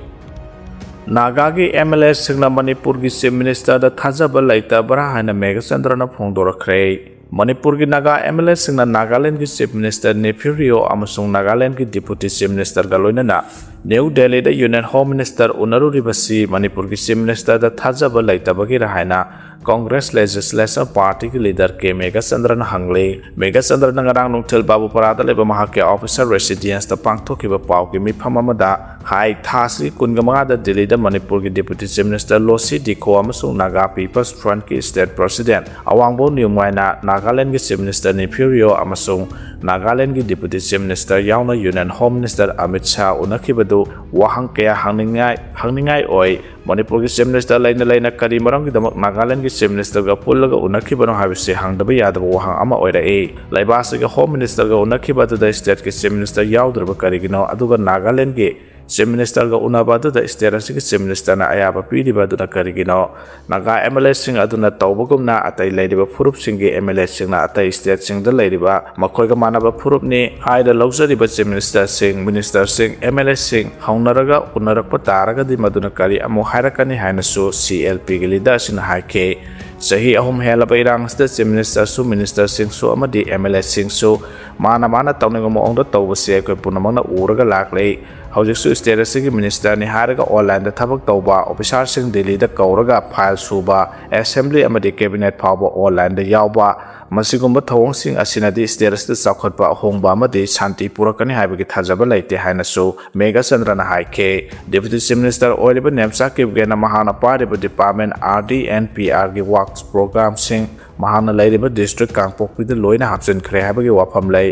ꯅꯥꯒꯥꯒꯤ MLAꯁꯤꯡꯅ ꯃꯅꯤꯄꯨꯔꯒꯤ Chief Ministerꯗ ꯊꯥꯖꯕ ꯂꯩꯇꯕ꯭ꯔꯥ ꯍꯥꯏꯅ ꯃꯦꯘꯆꯟꯗ꯭ꯔꯅ ꯐꯣꯡꯗꯣꯔꯛꯈ꯭ꯔꯦ꯫ ꯃꯅꯤꯄꯨꯔꯒꯤ ꯅꯥꯒꯥ MLAꯁꯤꯡꯅ ꯅꯥꯒꯥꯂꯦꯟꯗꯒꯤ Chief Minister ꯅꯦꯐꯤꯌꯨ ꯔꯤꯑꯣ ꯑꯃꯁꯨꯡ ꯅꯥꯒꯥꯂꯦꯟꯗꯒꯤ Deputy Chief Ministerꯒ ꯂꯣꯏꯅꯅ ꯅ꯭ꯌꯨ ꯗꯦꯜꯂꯤꯗ Union Home Minister ꯎꯅꯔꯨꯔꯤꯕꯁꯤ ꯃꯅꯤꯄꯨꯔꯒꯤ Chief Ministerꯗ ꯊꯥꯖꯕ ꯂꯩꯇꯕꯒꯤꯔ ꯍꯥꯏꯅ Congress Legislature Partyꯒꯤ leader ꯀꯦ ꯃꯦꯘꯆꯟꯗ꯭ꯔꯅ ꯍꯪꯂꯤ꯫ ꯃꯦꯘꯆꯟꯗ꯭ꯔꯅ ꯉꯔꯥꯡ ꯅꯨꯡꯊꯤꯜ ꯕꯥꯕꯨꯄꯥꯔꯥꯗ ꯂꯩꯕ ꯃꯍꯥꯛꯀꯤ officer residenceꯇ ꯄꯥꯡꯊꯣꯛꯈꯤꯕ ꯄꯥꯎꯒꯤ ꯃꯤꯐꯝ ꯑꯃꯗ ꯍꯥꯏ, ꯊꯥ ꯑꯁꯤꯒꯤ ꯀꯨꯟꯒ ꯃꯉꯥꯗ ꯗꯤꯜꯂꯤꯗ ꯃꯅꯤꯄꯨꯔꯒꯤ Deputy Chief Minister ꯂꯣꯁꯤ ꯗꯤꯈꯣ ꯑꯃꯁꯨꯡ ꯅꯥꯒꯥ People's Frontꯀꯤ State President ꯑꯋꯥꯡꯕꯧ ꯅ꯭ꯌꯨꯃꯥꯏꯅ ꯅꯥꯒꯥꯂꯦꯟꯗꯒꯤ Chief Minister ꯅꯦꯐꯤꯌꯨ ꯔꯤꯑꯣ ꯑꯃꯁꯨꯡ ꯅꯥꯒꯥꯂꯦꯟꯗꯒꯤ Deputy Chief Minister ꯌꯥꯎꯅ Union Home Minister Amit Shah ꯎꯅꯈꯤꯕꯗꯨ ꯋꯥꯍꯪ ꯀꯌꯥ ꯍꯪꯅꯤꯡꯉꯥꯏ, ꯍꯪꯅꯤꯡꯉꯥꯏ ꯑꯣꯏ꯫ ꯃꯅꯤꯄꯨꯔꯒꯤ Chief Minister ꯂꯩꯅ ꯂꯩꯅ ꯀꯔꯤ ꯃꯔꯝꯒꯤꯗꯃꯛ ꯅꯥꯒꯥꯂꯦꯟꯗꯒꯤ Chief Ministerꯒ ꯄꯨꯜꯂꯒ ꯎꯅꯈꯤꯕꯅꯣ ꯍꯥꯏꯕꯁꯤ ꯍꯪꯗꯕ ꯌꯥꯗꯕ ꯋꯥꯍꯪ ꯑꯃ ꯑꯣꯏꯔꯛꯏ꯫ ꯂꯩꯕꯥꯛ ꯑꯁꯤꯒꯤ Home Ministerꯒ ꯎꯅꯈꯤꯕ ꯑꯗꯨꯗ stateꯀꯤ Chief Minister ꯌꯥꯎꯗ꯭ꯔꯕ ꯀꯔꯤꯒꯤꯅꯣ? ꯑꯗꯨꯒ ꯅꯥꯒꯥꯂꯦꯟꯗꯒꯤ Chief Ministerꯒ ꯎꯅꯕ ꯑꯗꯨꯗ state ꯑꯁꯤꯒꯤ Chief Ministerꯅ ꯑꯌꯥꯕ ꯄꯤꯔꯤꯕ ꯑꯗꯨꯅ ꯀꯔꯤꯒꯤꯅꯣ? ꯅꯥꯒꯥ MLAꯁꯤꯡ ꯑꯗꯨꯅ ꯇꯧꯕꯒꯨꯝꯅ ꯑꯇꯩ ꯂꯩꯔꯤꯕ ꯐꯨꯔꯨꯞꯁꯤꯡꯒꯤ MLAꯁꯤꯡꯅ ꯑꯇꯩ stateꯁꯤꯡꯗ ꯂꯩꯔꯤꯕ ꯃꯈꯣꯏꯒ ꯃꯥꯟꯅꯕ ꯐꯨꯔꯨꯞꯅꯤ ꯍꯥꯏꯅ ꯂꯧꯖꯔꯤꯕ Chief Ministerꯁꯤꯡ, Ministerꯁꯤꯡ, MLAꯁꯤꯡ ꯍꯧꯅꯔꯒ ꯎꯅꯔꯛꯄ ꯇꯥꯔꯒꯗꯤ ꯃꯗꯨꯅ ꯀꯔꯤ ꯑꯃꯨꯛ ꯍꯥꯏꯔꯛꯀꯅꯤ ꯍꯥꯏꯅꯁꯨ CLPꯒꯤ leaderꯁꯤꯡꯅ ꯍꯥꯏꯈꯤ꯫ ꯆꯍꯤ ꯑꯍꯨꯝ ꯍꯦꯜꯂꯕ ꯏꯔꯥꯡ ꯑꯁꯤꯗ Chief Ministerꯁꯨ, Ministerꯁꯤꯡꯁꯨ ꯑꯃꯗꯤ MLAꯁꯤꯡꯁꯨ ꯃꯥꯅ ꯃꯥꯅ ꯇꯧꯅꯤꯡꯕ ꯃꯑꯣꯡꯗ ꯇꯧꯕꯁꯤ ꯑꯩꯈꯣꯏ ꯄꯨꯝꯅꯃꯛꯅ ꯎꯔꯒ ꯂꯥꯛꯂꯤ꯫ ꯍꯧꯖꯤꯛꯁꯨ state ꯑꯁꯤꯒꯤ Ministerꯅꯤ ꯍꯥꯏꯔꯒ onlineꯗ ꯊꯕꯛ ꯇꯧꯕ, officerꯁꯤꯡ ꯗꯤꯜꯂꯤꯗ ꯀꯧꯔꯒ file ꯁꯨꯕ, assembly ꯑꯃꯗꯤ cabinet ꯐꯥꯎꯕ onlineꯗ ꯌꯥꯎꯕ, ꯃꯁꯤꯒꯨꯝꯕ ꯊꯧꯑꯣꯡꯁꯤꯡ ꯑꯁꯤꯅꯗꯤ state ꯑꯁꯤꯗ ꯆꯥꯎꯈꯠꯄ, ꯑꯍꯣꯡꯕ ꯑꯃꯗꯤ ꯁꯥꯟꯇꯤ ꯄꯨꯔꯛꯀꯅꯤ ꯍꯥꯏꯕꯒꯤ ꯊꯥꯖꯕ ꯂꯩꯇꯦ ꯍꯥꯏꯅꯁꯨ ꯃꯦꯘꯆꯟꯗ꯭ꯔꯅ ꯍꯥꯏꯈꯤ꯫ Deputy Chief Minister ꯑꯣꯏꯔꯤꯕ ꯅꯦꯝꯆꯥ ꯀꯤꯞꯒꯦꯟꯅ ꯃꯍꯥꯛꯅ ꯄꯥꯏꯔꯤꯕ department RD&PRꯒꯤ works programꯁꯤꯡ ꯃꯍꯥꯛꯅ ꯂꯩꯔꯤꯕ district ꯀꯥꯡꯄꯣꯛꯄꯤꯗ ꯂꯣꯏꯅ ꯍꯥꯞꯆꯤꯟꯈ꯭ꯔꯦ ꯍꯥꯏꯕꯒꯤ ꯋꯥꯐꯝ ꯂꯩ꯫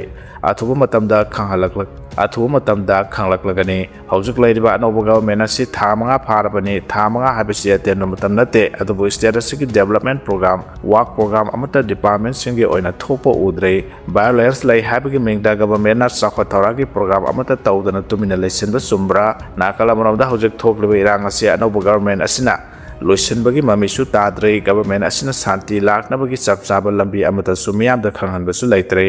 ꯑꯊꯨꯕ ꯃꯇꯝꯗ ꯈꯪꯍꯜꯂꯛꯂꯛ ꯑꯊꯨꯕ ꯃꯇꯝꯗ ꯈꯪꯂꯛꯂꯒꯅꯤ꯫ ꯍꯧꯖꯤꯛ ꯂꯩꯔꯤꯕ ꯑꯅꯧꯕ ꯒꯚꯔꯟꯃꯦꯟ ꯑꯁꯤ ꯊꯥ ꯃꯉꯥ ꯐꯥꯔꯕꯅꯤ꯫ ꯊꯥ ꯃꯉꯥ ꯍꯥꯏꯕꯁꯤ ꯑꯇꯦꯟꯕ ꯃꯇꯝ ꯅꯠꯇꯦ, ꯑꯗꯨꯕꯨ ꯁ꯭ꯇꯦꯠ ꯑꯁꯤꯒꯤ ꯗꯦꯕꯂꯞꯃꯦꯟ ꯄ꯭ꯔꯣꯒ꯭ꯔꯥꯝ, ꯋꯥꯔꯛ ꯄ꯭ꯔꯣꯒ꯭ꯔꯥꯝ ꯑꯃꯠꯇ ꯗꯤꯄꯥꯔꯠꯃꯦꯟꯁꯤꯡꯒꯤ ꯑꯣꯏꯅ ꯊꯣꯛꯄ ꯎꯗ꯭ꯔꯤ꯫ ꯚꯥꯏꯑꯣꯂꯦꯟꯁ ꯂꯩ ꯍꯥꯏꯕꯒꯤ ꯃꯤꯡꯗ ꯒꯚꯔꯟꯃꯦꯟꯅ ꯆꯥꯎꯈꯠ ꯊꯧꯔꯥꯡꯒꯤ ꯄ꯭ꯔꯣꯒ꯭ꯔꯥꯝ ꯑꯃꯠꯇ ꯇꯧꯗꯅ ꯇꯨꯃꯤꯟꯅ ꯂꯩꯁꯤꯟꯕ ꯆꯨꯝꯕ꯭ꯔꯥ? ꯅꯥꯀꯜ ꯑꯃꯔꯣꯝꯗ ꯍꯧꯖꯤꯛ ꯊꯣꯛꯂꯤꯕ ꯏꯔꯥꯡ ꯑꯁꯤ ꯑꯅꯧꯕ ꯒꯚꯔꯟꯃꯦꯟ ꯑꯁꯤꯅ ꯂꯣꯏꯁꯤꯟꯕꯒꯤ ꯃꯃꯤꯁꯨ ꯇꯥꯗ꯭ꯔꯤ꯫ ꯒꯚꯔꯟꯃꯦꯟ ꯑꯁꯤꯅ ꯁꯥꯟꯇꯤ ꯂꯥꯛꯅꯕꯒꯤ ꯆꯞ ꯆꯥꯕ ꯂꯝꯕꯤ ꯑꯃꯠꯇꯁꯨ ꯃꯤꯌꯥꯝꯗ ꯈꯪꯍꯟꯕꯁꯨ ꯂꯩꯇ꯭ꯔꯤ꯫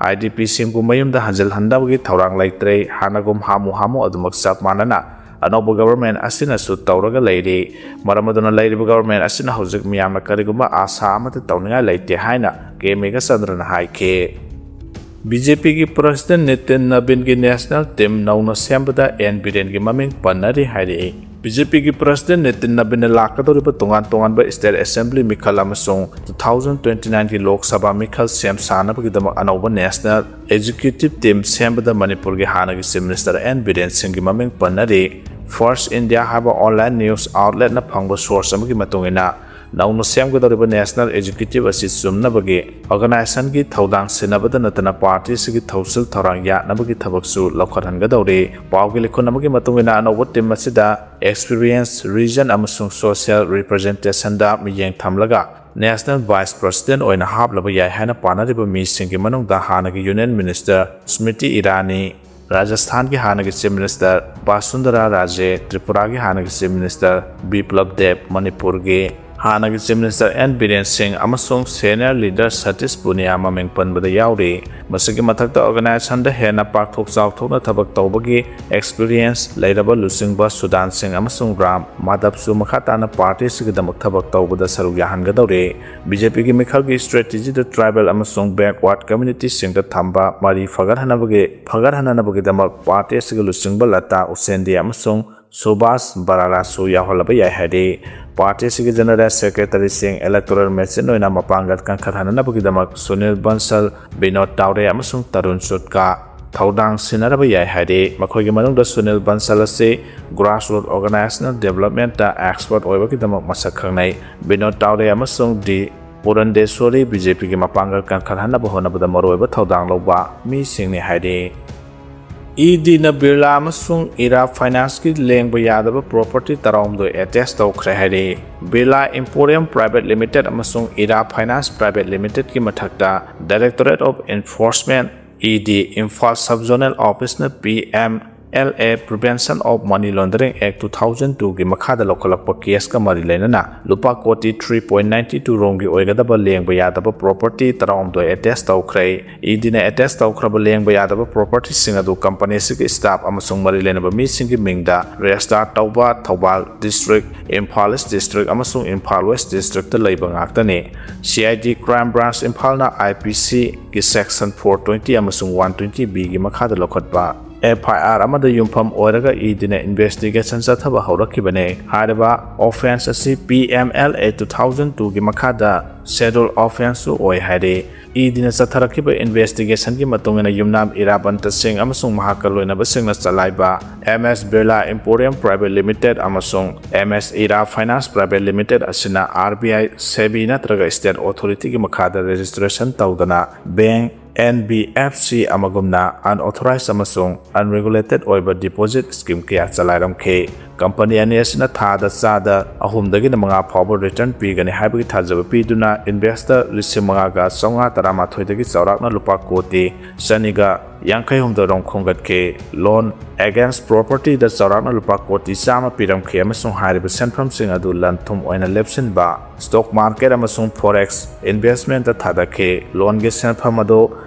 ꯑꯥꯏ ꯗꯤ ꯄꯤꯁꯤꯡꯕꯨ ꯃꯌꯨꯝꯗ ꯍꯟꯖꯤꯜꯍꯟꯅꯕꯒꯤ ꯊꯧꯔꯥꯡ ꯂꯩꯇ꯭ꯔꯦ꯫ ꯍꯥꯟꯅꯒꯨꯝ ꯍꯥꯃꯨ ꯍꯥꯃꯨ ꯑꯗꯨꯃꯛ ꯆꯞ ꯃꯥꯟꯅꯅ ꯑꯅꯧꯕ ꯒꯚꯔꯟꯃꯦꯟ ꯑꯁꯤꯅꯁꯨ ꯇꯧꯔꯒ ꯂꯩꯔꯤ꯫ ꯃꯔꯝ ꯑꯗꯨꯅ ꯂꯩꯔꯤꯕ ꯒꯚꯔꯟꯃꯦꯟ ꯑꯁꯤꯅ ꯍꯧꯖꯤꯛ ꯃꯤꯌꯥꯝꯅ ꯀꯔꯤꯒꯨꯝꯕ ꯑꯥꯁꯥ ꯑꯃꯠꯇ ꯇꯧꯅꯤꯡꯉꯥꯏ ꯂꯩꯇꯦ ꯍꯥꯏꯅ ꯀꯦ ꯃꯦꯘꯆꯟꯗ꯭ꯔꯅ ꯍꯥꯏꯈꯤ꯫ ꯕꯤ ꯖꯦ ꯄꯤꯒꯤ ꯄ꯭ꯔꯁꯤꯗꯦꯟ ꯅꯤꯇꯤꯟ ꯅꯕꯤꯟꯒꯤ ꯅꯦꯁꯅꯦꯜ ꯇꯤꯝ ꯅꯧꯅ ꯁꯦꯝꯕꯗ ꯑꯦꯟ ꯕꯤꯔꯦꯟꯒꯤ ꯃꯃꯤꯡ ꯄꯟꯅꯔꯤ ꯍꯥꯏꯔꯛꯏ꯫ ꯕꯤ ꯖꯦ ꯄꯤꯒꯤ ꯄ꯭ꯔꯁꯤꯗꯦꯟ ꯅꯤꯇꯤꯟ ꯅꯕꯤꯟꯅ ꯂꯥꯛꯀꯗꯧꯔꯤꯕ ꯇꯣꯉꯥꯟ ꯇꯣꯉꯥꯟꯕ ꯁ꯭ꯇꯦꯠ ꯑꯦꯁꯦꯝꯕ꯭ꯂꯤ ꯃꯤꯈꯜ ꯑꯃꯁꯨꯡ two thousand twenty nineꯒꯤ Lok Sabha ꯃꯤꯈꯜ ꯁꯦꯝ ꯁꯥꯅꯕꯒꯤꯗꯃꯛ ꯑꯅꯧꯕ ꯅꯦꯁꯅꯦꯜ ꯑꯦꯛꯖꯤꯀ꯭ꯌꯨꯇꯤꯚ ꯇꯤꯝ ꯁꯦꯝꯕꯗ ꯃꯅꯤꯄꯨꯔꯒꯤ ꯍꯥꯟꯅꯒꯤ ꯆꯤꯐ ꯃꯤꯅꯤꯁꯇꯔ ꯑꯦꯟ ꯕꯤꯔꯦꯟ ꯁꯤꯡꯒꯤ ꯃꯃꯤꯡ ꯄꯟꯅꯔꯤ꯫ ꯐꯥꯔꯁ ꯏꯟꯗꯤꯌꯥ ꯍꯥꯏꯕ ꯑꯣꯟꯂꯥꯏꯟ ꯅ꯭ꯌꯨꯁ ꯑꯥꯎꯠꯂꯦꯠꯅ ꯐꯪꯕ ꯁꯣꯔꯁ ꯑꯃꯒꯤ ꯃꯇꯨꯡ ꯏꯟꯅ, ꯅꯧꯅ ꯁꯦꯝꯒꯗꯧꯔꯤꯕ ꯅꯦꯁꯅꯦꯜ ꯑꯦꯛꯖꯤꯀ꯭ꯌꯨꯇꯤꯚ ꯑꯁꯤ ꯆꯨꯝꯅꯕꯒꯤ ꯑꯣꯔꯒꯅꯥꯏꯖꯦꯁꯟꯒꯤ ꯊꯧꯗꯥꯡ ꯁꯤꯟꯅꯕꯗ ꯅꯠꯇꯅ ꯄꯥꯔꯇꯤ ꯑꯁꯤꯒꯤ ꯊꯧꯁꯤꯜ ꯊꯧꯔꯥꯡ ꯌꯥꯠꯅꯕꯒꯤ ꯊꯕꯛꯁꯨ ꯂꯧꯈꯠꯍꯟꯒꯗꯧꯔꯤ꯫ ꯄꯥꯎꯒꯤ ꯂꯤꯈꯨꯟ ꯑꯃꯒꯤ ꯃꯇꯨꯡ ꯏꯟꯅ, ꯑꯅꯧꯕ ꯇꯤꯝ ꯑꯁꯤꯗ ꯑꯦꯛꯁꯄꯤꯔꯤꯌꯦꯟꯁ, ꯔꯤꯖꯟ ꯑꯃꯁꯨꯡ ꯁꯣꯁꯤꯌꯦꯜ ꯔꯤꯄ꯭ꯔꯖꯦꯟꯇꯦꯁꯟꯗ ꯃꯤꯠꯌꯦꯡ ꯊꯝꯂꯒ ꯅꯦꯁꯅꯦꯜ ꯚꯥꯏꯁ ꯄ꯭ꯔꯁꯤꯗꯦꯟꯠ ꯑꯣꯏꯅ ꯍꯥꯞꯂꯕ ꯌꯥꯏ ꯍꯥꯏꯅ ꯄꯥꯅꯔꯤꯕ ꯃꯤꯁꯤꯡꯒꯤ ꯃꯅꯨꯡꯗ ꯍꯥꯟꯅꯒꯤ ꯌꯨꯅꯤꯌꯟ ꯃꯤꯅꯤꯁꯇꯔ ꯁ꯭ꯃ꯭ꯔꯤꯇꯤ ꯏꯔꯥꯅꯤ, ꯔꯥꯖꯁꯊꯥꯟꯒꯤ ꯍꯥꯟꯅꯒꯤ ꯆꯤꯐ ꯃꯤꯅꯤꯁꯇꯔ ꯕꯥꯁꯨꯟꯗꯔꯥ ꯔꯥꯖꯦ, ꯇ꯭ꯔꯤꯄꯨꯔꯥꯒꯤ ꯍꯥꯟꯅꯒꯤ ꯆꯤꯐ ꯃꯤꯅꯤꯁꯇꯔ ꯕꯤꯄ꯭ꯂꯕ ꯗꯦꯕ, ꯃꯅꯤꯄꯨꯔꯒꯤ ꯍꯥꯟꯅꯒꯤ ꯆꯤꯐ ꯃꯤꯅꯤꯁꯇꯔ ꯑꯦꯟ ꯕꯤꯔꯦꯟ ꯁꯤꯡ ꯑꯃꯁꯨꯡ ꯁꯦꯅꯤꯌꯔ ꯂꯤꯗꯔ ꯁꯇꯤꯁ ꯄꯨꯅꯤꯌꯥ ꯃꯃꯤꯡ ꯄꯟꯕꯗ ꯌꯥꯎꯔꯤ꯫ ꯃꯁꯤꯒꯤ ꯃꯊꯛꯇ, ꯑꯣꯔꯒꯅꯥꯏꯖꯦꯁꯟꯗ ꯍꯦꯟꯅ ꯄꯥꯛꯊꯣꯛ ꯆꯥꯎꯊꯣꯛꯅ ꯊꯕꯛ ꯇꯧꯕꯒꯤ ꯑꯦꯛꯁꯄꯤꯔꯤꯌꯦꯟꯁ ꯂꯩꯔꯕ ꯂꯨꯆꯤꯡꯕ ꯁꯨꯗꯥꯟ ꯁꯤꯡ ꯑꯃꯁꯨꯡ ꯔꯥꯝ ꯃꯥꯙꯕꯁꯨ ꯃꯈꯥ ꯇꯥꯅ ꯄꯥꯔꯇꯤ ꯑꯁꯤꯒꯤꯗꯃꯛ ꯊꯕꯛ ꯇꯧꯕꯗ ꯁꯔꯨꯛ ꯌꯥꯍꯟꯒꯗꯧꯔꯤ꯫ ꯕꯤ ꯖꯦ ꯄꯤꯒꯤ ꯃꯤꯈꯜꯒꯤ ꯁ꯭ꯇ꯭ꯔꯦꯇꯦꯖꯤꯗ ꯇ꯭ꯔꯥꯏꯕꯦꯜ ꯑꯃꯁꯨꯡ ꯕꯦꯛꯋꯥꯔꯗ ꯀꯝꯃ꯭ꯌꯨꯅꯤꯇꯤꯁꯤꯡꯗ ꯊꯝꯕ ꯃꯔꯤ ꯐꯒꯠꯍꯟꯅꯕꯒꯤ, ꯐꯒꯠꯍꯟꯅꯅꯕꯒꯤꯗꯃꯛ ꯄꯥꯔꯇꯤ ꯑꯁꯤꯒꯤ ꯂꯨꯆꯤꯡꯕ ꯂꯇꯥ ꯎꯁꯦꯟꯗꯤ ꯑꯃꯁꯨꯡ ꯁꯨꯕꯥꯁ ꯕꯔꯥꯂꯥꯁꯨ ꯌꯥꯎꯍꯜꯂꯕ ꯌꯥꯏ ꯍꯥꯏꯔꯤ꯫ ꯄꯥꯔꯇꯤ ꯑꯁꯤꯒꯤ ꯖꯦꯅꯔꯦꯜ ꯁꯦꯀ꯭ꯔꯦꯇꯔꯤꯁꯤꯡ, ꯏꯂꯦꯛꯇꯣꯔꯦꯜ ꯃꯦꯆꯤꯟ ꯑꯣꯏꯅ ꯃꯄꯥꯡꯒꯜ ꯀꯟꯈꯠꯍꯟꯅꯅꯕꯒꯤꯗꯃꯛ ꯁꯨꯅꯤꯜ ꯕꯟꯁꯜ, ꯕꯤꯅꯣꯗ ꯇꯥꯎꯔꯦ ꯑꯃꯁꯨꯡ ꯇꯔꯨꯟ ꯆꯨꯠꯀꯥ ꯊꯧꯗꯥꯡ ꯁꯤꯟꯅꯔꯕ ꯌꯥꯏ ꯍꯥꯏꯔꯤ꯫ ꯃꯈꯣꯏꯒꯤ ꯃꯅꯨꯡꯗ ꯁꯨꯅꯤꯜ ꯕꯟꯁꯜ ꯑꯁꯤ ꯒ꯭ꯔꯥꯁꯔꯨꯠ ꯑꯣꯔꯒꯅꯥꯏꯖꯦꯁꯅꯦꯜ ꯗꯦꯕꯂꯞꯃꯦꯟꯠꯇ ꯑꯦꯛꯁꯄꯔꯠ ꯑꯣꯏꯕꯒꯤꯗꯃꯛ ꯃꯁꯛ ꯈꯪꯅꯩ꯫ ꯕꯤꯅꯣꯗ ꯇꯥꯎꯔꯦ ꯑꯃꯁꯨꯡ ꯗꯤ ꯄꯨꯔꯟꯗꯦꯁꯣꯔꯤ ꯕꯤ ꯖꯦ ꯄꯤꯒꯤ ꯃꯄꯥꯡꯒꯜ ꯀꯟꯈꯠꯍꯟꯅꯕ ꯍꯣꯠꯅꯕꯗ ꯃꯔꯨꯑꯣꯏꯕ ꯊꯧꯗꯥꯡ ꯂꯧꯕ ꯃꯤꯁꯤꯡꯅꯤ ꯍꯥꯏꯔꯤ꯫ ꯏ ꯗꯤꯅ ꯕꯤꯔꯂꯥ ꯑꯃꯁꯨꯡ ꯏꯔꯥ ꯐꯥꯏꯅꯥꯟꯁꯀꯤ ꯂꯦꯡꯕ ꯌꯥꯗꯕ ꯄ꯭ꯔꯣꯄꯔꯇꯤ ꯇꯔꯥꯍꯨꯝꯗꯣꯏ ꯑꯦꯇꯦꯁ ꯇꯧꯈ꯭ꯔꯦ ꯍꯥꯏꯔꯤ꯫ ꯕꯤꯔꯂꯥ ꯏꯝꯄꯣꯔꯤꯌꯝ ꯄ꯭ꯔꯥꯏꯚꯦꯠ ꯂꯤꯃꯤꯇꯦꯠ ꯑꯃꯁꯨꯡ ꯏꯔꯥ ꯐꯥꯏꯅꯥꯟꯁ ꯄ꯭ꯔꯥꯏꯚꯦꯠ ꯂꯤꯃꯤꯇꯦꯠꯀꯤ ꯃꯊꯛꯇ Directorate of Enforcement, E D, Imphal sub zonal ꯑꯣꯐꯤꯁꯅ P M L A Prevention of Money Laundering Act two thousand twoꯒꯤ ꯃꯈꯥꯗ ꯂꯧꯈꯠꯂꯛꯄ ꯀꯦꯁꯀ ꯃꯔꯤ ꯂꯩꯅꯅ ꯂꯨꯄꯥ ꯀꯣꯇꯤ three point ninety two ꯔꯣꯝꯒꯤ ꯑꯣꯏꯒꯗꯕ ꯂꯦꯡꯕ ꯌꯥꯗꯕ ꯄ꯭ꯔꯣꯄꯔꯇꯤ ꯇꯔꯥꯍꯨꯝꯗꯣꯏ ꯑꯦꯇꯦꯁ ꯇꯧꯈ꯭ꯔꯦ꯫ ꯏ ꯗꯤꯅ ꯑꯦꯇꯦꯁ ꯇꯧꯈ꯭ꯔꯕ ꯂꯦꯡꯕ ꯌꯥꯗꯕ ꯄ꯭ꯔꯣꯄꯔꯇꯤꯁꯤꯡ ꯑꯗꯨ ꯀꯝꯄꯅꯤ ꯑꯁꯤꯒꯤ ꯁ꯭ꯇꯥꯐ ꯑꯃꯁꯨꯡ ꯃꯔꯤ ꯂꯩꯅꯕ ꯃꯤꯁꯤꯡꯒꯤ ꯃꯤꯡꯗ ꯔꯦꯖꯤꯁꯇꯥꯔ ꯇꯧꯕ ꯊꯧꯕꯥꯜ ꯗꯤꯁꯇ꯭ꯔꯤꯛ, ꯏꯝꯐꯥꯜ ꯏꯁ ꯗꯤꯁꯇ꯭ꯔꯤꯛ ꯑꯃꯁꯨꯡ ꯏꯝꯐꯥꯜ ꯋꯦꯁ ꯗꯤꯁꯇ꯭ꯔꯤꯛꯇ ꯂꯩꯕ ꯉꯥꯛꯇꯅꯤ꯫ C I D Crime Branch ꯏꯝꯐꯥꯜꯅ I P ꯁꯤꯒꯤ ꯁꯦꯛꯁꯟ four twenty ꯑꯃꯁꯨꯡ one twenty Bꯒꯤ ꯃꯈꯥꯗ ꯂꯧꯈꯠꯄ ꯑꯦꯐ ꯑꯥꯏ ꯑꯥꯔ ꯑꯃꯗ ꯌꯨꯝꯐꯝ ꯑꯣꯏꯔꯒ ꯏ ꯗꯤꯅ ꯏꯟꯚꯦꯁꯇꯤꯒꯦꯁꯟ ꯆꯠꯊꯕ ꯍꯧꯔꯛꯈꯤꯕꯅꯤ꯫ ꯍꯥꯏꯔꯤꯕ ꯑꯣꯐꯦꯟꯁ ꯑꯁꯤ ꯄꯤ ꯑꯦꯝ ꯑꯦꯜ ꯑꯦ two thousand twoꯒꯤ ꯃꯈꯥꯗ ꯁꯦꯗꯨꯜ ꯑꯣꯐꯦꯟꯁꯁꯨ ꯑꯣꯏ ꯍꯥꯏꯔꯤ꯫ ꯏ ꯗꯤꯅ ꯆꯠꯊꯔꯛꯈꯤꯕ ꯏꯟꯚꯦꯁꯇꯤꯒꯦꯁꯟꯒꯤ ꯃꯇꯨꯡ ꯏꯟꯅ ꯌꯨꯝꯅꯥꯝ ꯏꯔꯥꯕꯟꯇ ꯁꯤꯡ ꯑꯃꯁꯨꯡ ꯃꯍꯥꯛꯀ ꯂꯣꯏꯅꯕꯁꯤꯡꯅ ꯆꯂꯥꯏꯕ ꯑꯦꯝ ꯑꯦꯁ ꯕꯤꯔꯂꯥ ꯏꯝꯄꯣꯔꯤꯌꯝ ꯄ꯭ꯔꯥꯏꯚꯦꯠ ꯂꯤꯃꯤꯇꯦꯠ ꯑꯃꯁꯨꯡ ꯑꯦꯝ ꯑꯦꯁ ꯏꯔꯥ ꯐꯥꯏꯅꯥꯟꯁ ꯄ꯭ꯔꯥꯏꯚꯦꯠ ꯂꯤꯃꯤꯇꯦꯠ ꯑꯁꯤꯅ ꯑꯥꯔ ꯕꯤ ꯑꯥꯏ, ꯁꯦꯕꯤ ꯅꯠꯇ꯭ꯔꯒ ꯁ꯭ꯇꯦꯠ ꯑꯣꯊꯣꯔꯤꯇꯤꯒꯤ ꯃꯈꯥꯗ ꯔꯦꯖꯤꯁꯇ꯭ꯔꯦꯁꯟ ꯇꯧꯗꯅ bank, and B F C ꯑꯃꯒꯨꯝꯅ unauthorized ꯑꯃꯁꯨꯡ unregulated ꯑꯣꯏꯕ ꯗꯤꯄꯣꯖꯤꯠ ꯁ꯭ꯀꯤꯝ ꯀꯌꯥ ꯆꯂꯥꯏꯔꯝꯈꯤ꯫ ꯀꯝꯄꯅꯤ ꯑꯅꯤ ꯑꯁꯤꯅ ꯊꯥꯗ ꯆꯥꯗ ꯑꯍꯨꯝꯗꯒꯤꯅ ꯃꯉꯥ ꯐꯥꯎꯕ ꯔꯤꯇꯔꯟ ꯄꯤꯒꯅꯤ ꯍꯥꯏꯕꯒꯤ ꯊꯥꯖꯕ ꯄꯤꯗꯨꯅ ꯏꯟꯚꯦꯁꯇꯔ ꯂꯤꯁꯤꯡ ꯃꯉꯥꯒ ꯆꯥꯝꯃꯉꯥ ꯇꯔꯥꯃꯥꯊꯣꯏꯗꯒꯤ ꯆꯥꯎꯔꯥꯛꯅ ꯂꯨꯄꯥ ꯀꯣꯇꯤ ꯆꯅꯤꯒ ꯌꯥꯡꯈꯩ ꯍꯨꯝꯗꯣꯏ ꯔꯣꯝ ꯈꯣꯝꯒꯠꯈꯤ꯫ Loan against propertyꯗ ꯆꯥꯎꯔꯥꯛꯅ ꯂꯨꯄꯥ ꯀꯣꯇꯤ ꯆꯥꯝꯃ ꯄꯤꯔꯝꯈꯤ ꯑꯃꯁꯨꯡ ꯍꯥꯏꯔꯤꯕ ꯁꯦꯟꯐꯝꯁꯤꯡ ꯑꯗꯨ ꯂꯟ ꯊꯨꯝ ꯑꯣꯏꯅ ꯂꯦꯞꯁꯤꯟꯕ, stock market ꯑꯃꯁꯨꯡ forex investmentꯇ ꯊꯥꯗꯈꯤ꯫ Loanꯒꯤ ꯁꯦꯟꯐꯝ ꯑꯗꯨ